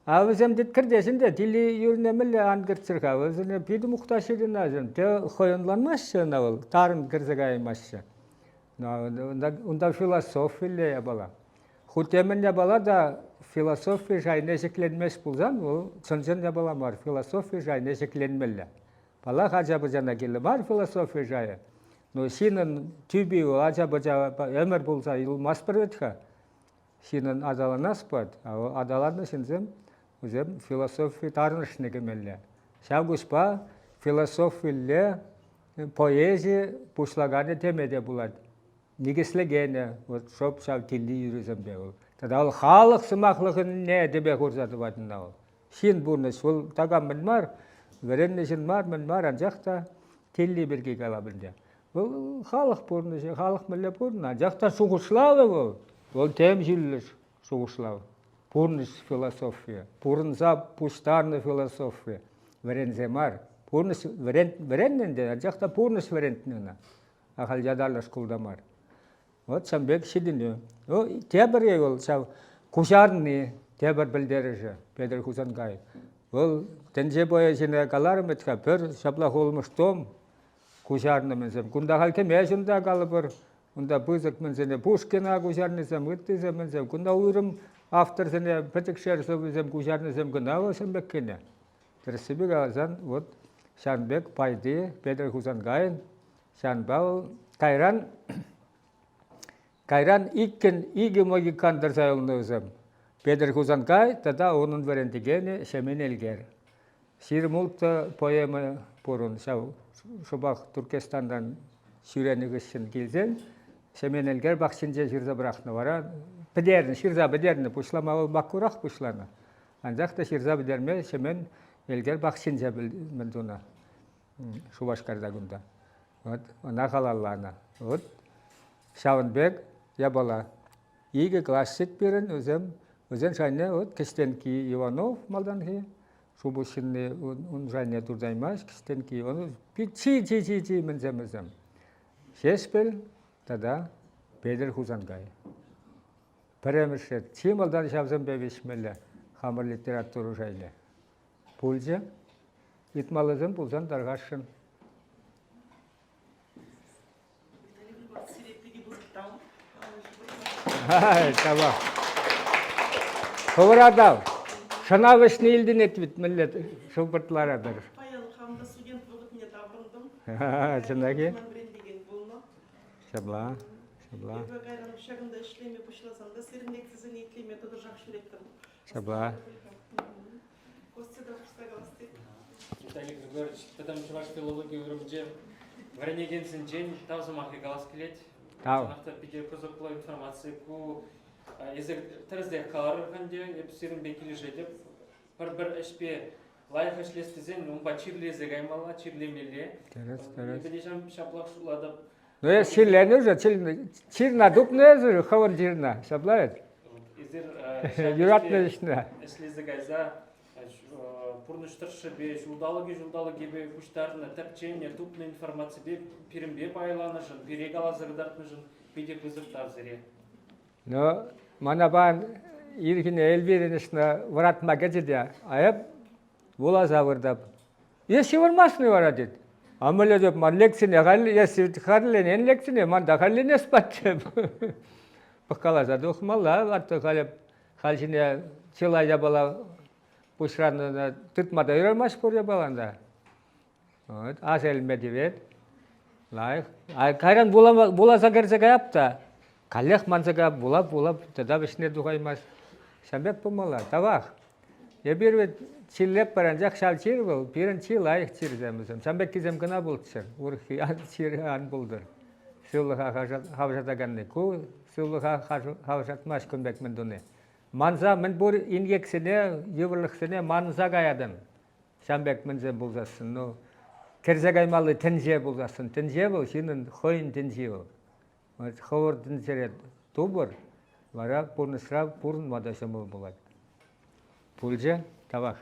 А вӗсем тет кӗртеҫ ӗнтӗ, тилли юрне мӗнле ан кӗртчӗр-ха, вӗсене питӗ мухтаҫҫӗ ӑна, те хӑй ӑнланмаҫҫӗ ӑна вӑл, тарӑн кӗрсе каймаҫҫӗ. Унта философилле япала. Хуть темӗн япала та философи шайне ҫӗкленмест пулсан, вӑл чӑн-чӑн япала мар, философи шайне ҫӗкленмелле. Паллах, ача-пӑчана кирлӗ мар философи шайӗ, но ҫыннӑн тӳпи вӑл ача-пӑча ӗмӗр пулса юлмастпӑр вӗт-ха. Ҫыннӑн аталанас пулать, а аталаннӑ ҫынсем вӗсем философи тарӑнӑшне кӗмелле. Ҫав куҫпа философилле поэзи пуҫлаканӗ теме те пулать. Никӗслекенӗ вот шӑп ҫав килти юрӑсемпе вӑл. Тата вӑл халӑх сӑмахлӑхне тӗпе хурса тӑвать ӑна вӑл. Ҫын пурнӑҫ вӑл такам мӗн мар, вӗреннӗ ҫын мар, мӗн мар, анчах та тилли пирки калап ӗнтӗ. Вӑл халӑх пурнӑҫӗ, халӑх мӗнле пурӑннӑ, анчах та шухӑшлавӗ вӑл, вӑл тем ҫӳллӗш шухӑшлав. Пурнӑҫ философийӗ, пурӑнса пуҫтарнӑ философи, вӗренсе мар. Пурнӑҫ вӗреннӗ ӗнтӗ, анчах та пурнӑҫ вӗрентнӗ ӑна. Ахаль ятарлӑ шкулта мар. Вот ҫавӑн пек ҫитӗнӳ. Ну, тепӗр вӑл ҫав куҫарни тепӗр пӗлтерӗшӗ Петӗр Хусанкай. Вӑл тӗнче поэзине каларӑм вӗт-ха, пӗр ҫапла хулмӑш том куҫарнӑ мӗнсем. Кунта халь кӗмест унта калӑпӑр. Унта пысӑк мӗнсене Пушкина куҫарнисем, ыттисем мӗнсем. Кунта уйрӑм авторсене пӗчӗкшер сӑввисем куҫарнисем кӑна вӗсем пек кӗнӗ. Тӗрӗссипе каласан, вот ҫавӑн пек пайти Петӗр Хусанкайӑн Ҫавӑнпа вӑл кайран кайран иккӗн икӗ могикан тӑрса юлнӑ вӗсем. Петӗр Хусанкай тата унӑн вӗрентекенӗ Ҫемен Элкер. 26 поэма пур ун ҫав шӑпах Туркестантан ҫӳренӗ хыҫҫӑн килсен Ҫемен Элкер пахчинче ҫырса пӑрахнӑ. Вара пӗтернӗ, ҫырса пӗтернӗ. Пуҫлама вӑл Бакурах пуҫланӑ. Анчах та ҫырса пӗтерме Ҫемен Элкер пахчинче мӗн тунӑ. Шупашкарта кунта. Вот ӑна халалланӑ. Вот ҫавӑн пек япала. Икӗ классик пирӗн вӗсем, вӗсен шайне вот Кӗҫтенкки Иванов малтанхи, Шупуҫ ҫынни ун шайне туртаймасть, Кӗҫтенкки Иванов чи-чи-чи-чи мӗнсем вӗсем. Ҫеҫпӗл тата Петӗр Хусанкай. Пӗрремӗш рет чи малтан ҫавсемпе виҫмелле хамӑр литература шайне. Пулчӗ. Ыйтмаллисем пулсан тархасшӑн. Виталий Григорьевич, сире питӗ пысӑк тав. Тавах. Хӑвӑра тав. Шӑна вӗҫне илтӗнет вӗт мӗнле шӑпӑртларатӑр. Паян хам та студент вӑхӑтне таврӑнтӑм. Чӑнах-и? Ман вӗрентекен пулнӑ. Ҫапла, ҫапла. Эпӗ кайран ҫакӑнта ӗҫлеме пуҫласан та сирӗн лекцисене итлеме тӑтӑшах ҫӳреттӗм. Ҫапла. Костя та хушса калас тет. Виталий Григорьевич, пӗтӗм чӑваш филологи уйрӑмӗнче вӗренекенсенчен тав сӑмахӗ калас килет. Тав. Чӑнах та питӗ кӑсӑклӑ информаци. Ку эсир тӗрӗсех каларӑр ӗнтӗ, эп сирӗнпе килӗшетӗп. Пӗр-пӗр ӗҫпе лайӑх ӗҫлес тесен унпа чирлесе каймалла, чирлемелле. Тӗрӗс, тӗрӗс. Эпӗ те ҫаплах шутлатӑп. Ну, эс чирленӗ уже, чирна тупнӑ эсӗ, хӑвӑн чирна, ҫапла вӗт? Эсир Юратнӑ ӗҫне. Ӗҫлесе кайса пурнӑҫ тӑршшӗпе, ҫулталӑкӗ-ҫулталӑкӗпе пуҫтарнӑ, тӗпченӗ, тупнӑ информаципе пирӗнпе пайланӑшӑн, пире каласа кӑтартнӑшӑн питӗ пысӑк тав сире. Ну, мана пан ирхине Эльвирин ӗҫне вӑратма кӗчӗ те, а эп вуласа выртап. Эс ҫывӑрмастӑн вара тет. А мӗнле теп, ман лекцине халь, эс хатӗрленен лекцине, ман та хатӗрленес пат теп. Пӑхкаласа тухмалла, ватӑ халь, халь ҫине чылай япала пуҫран тытма та юрамасть пур япалан та. Вот, аса илме тивет. Лайӑх. А кайран вуласа кӗрсе каяп та, каллех манса каяп, вулап, вулап, тата вӗҫне тухаймасть. Ҫавӑн пек пулмалла. Тавах. Эпир вӗт чирлетпӗр, анчах ҫав чир вӑл пирӗн чи лайӑх чирсем вӗсем. Ҫавӑн пеккисем кӑна пулччӑр, урӑххи чир ан пултӑр. Сывлӑха хавшатаканни. Ку сывлӑха хавшатмасть кун пек мӗн туни. Манса мӗн пур инкексене, йывӑрлӑхсене манса каятӑн. Ҫавӑн пек мӗнсем пулсассӑн, ну, кӗрсе каймалли тӗнче пулсассӑн, тӗнче вӑл ҫыннӑн хӑйӗн тӗнчи вӑл. Хӑвӑр тӗнчере тупӑр, вара пурнӑҫра пурӑнма та ҫӑмӑл пулать. Пулчӗ, тавах.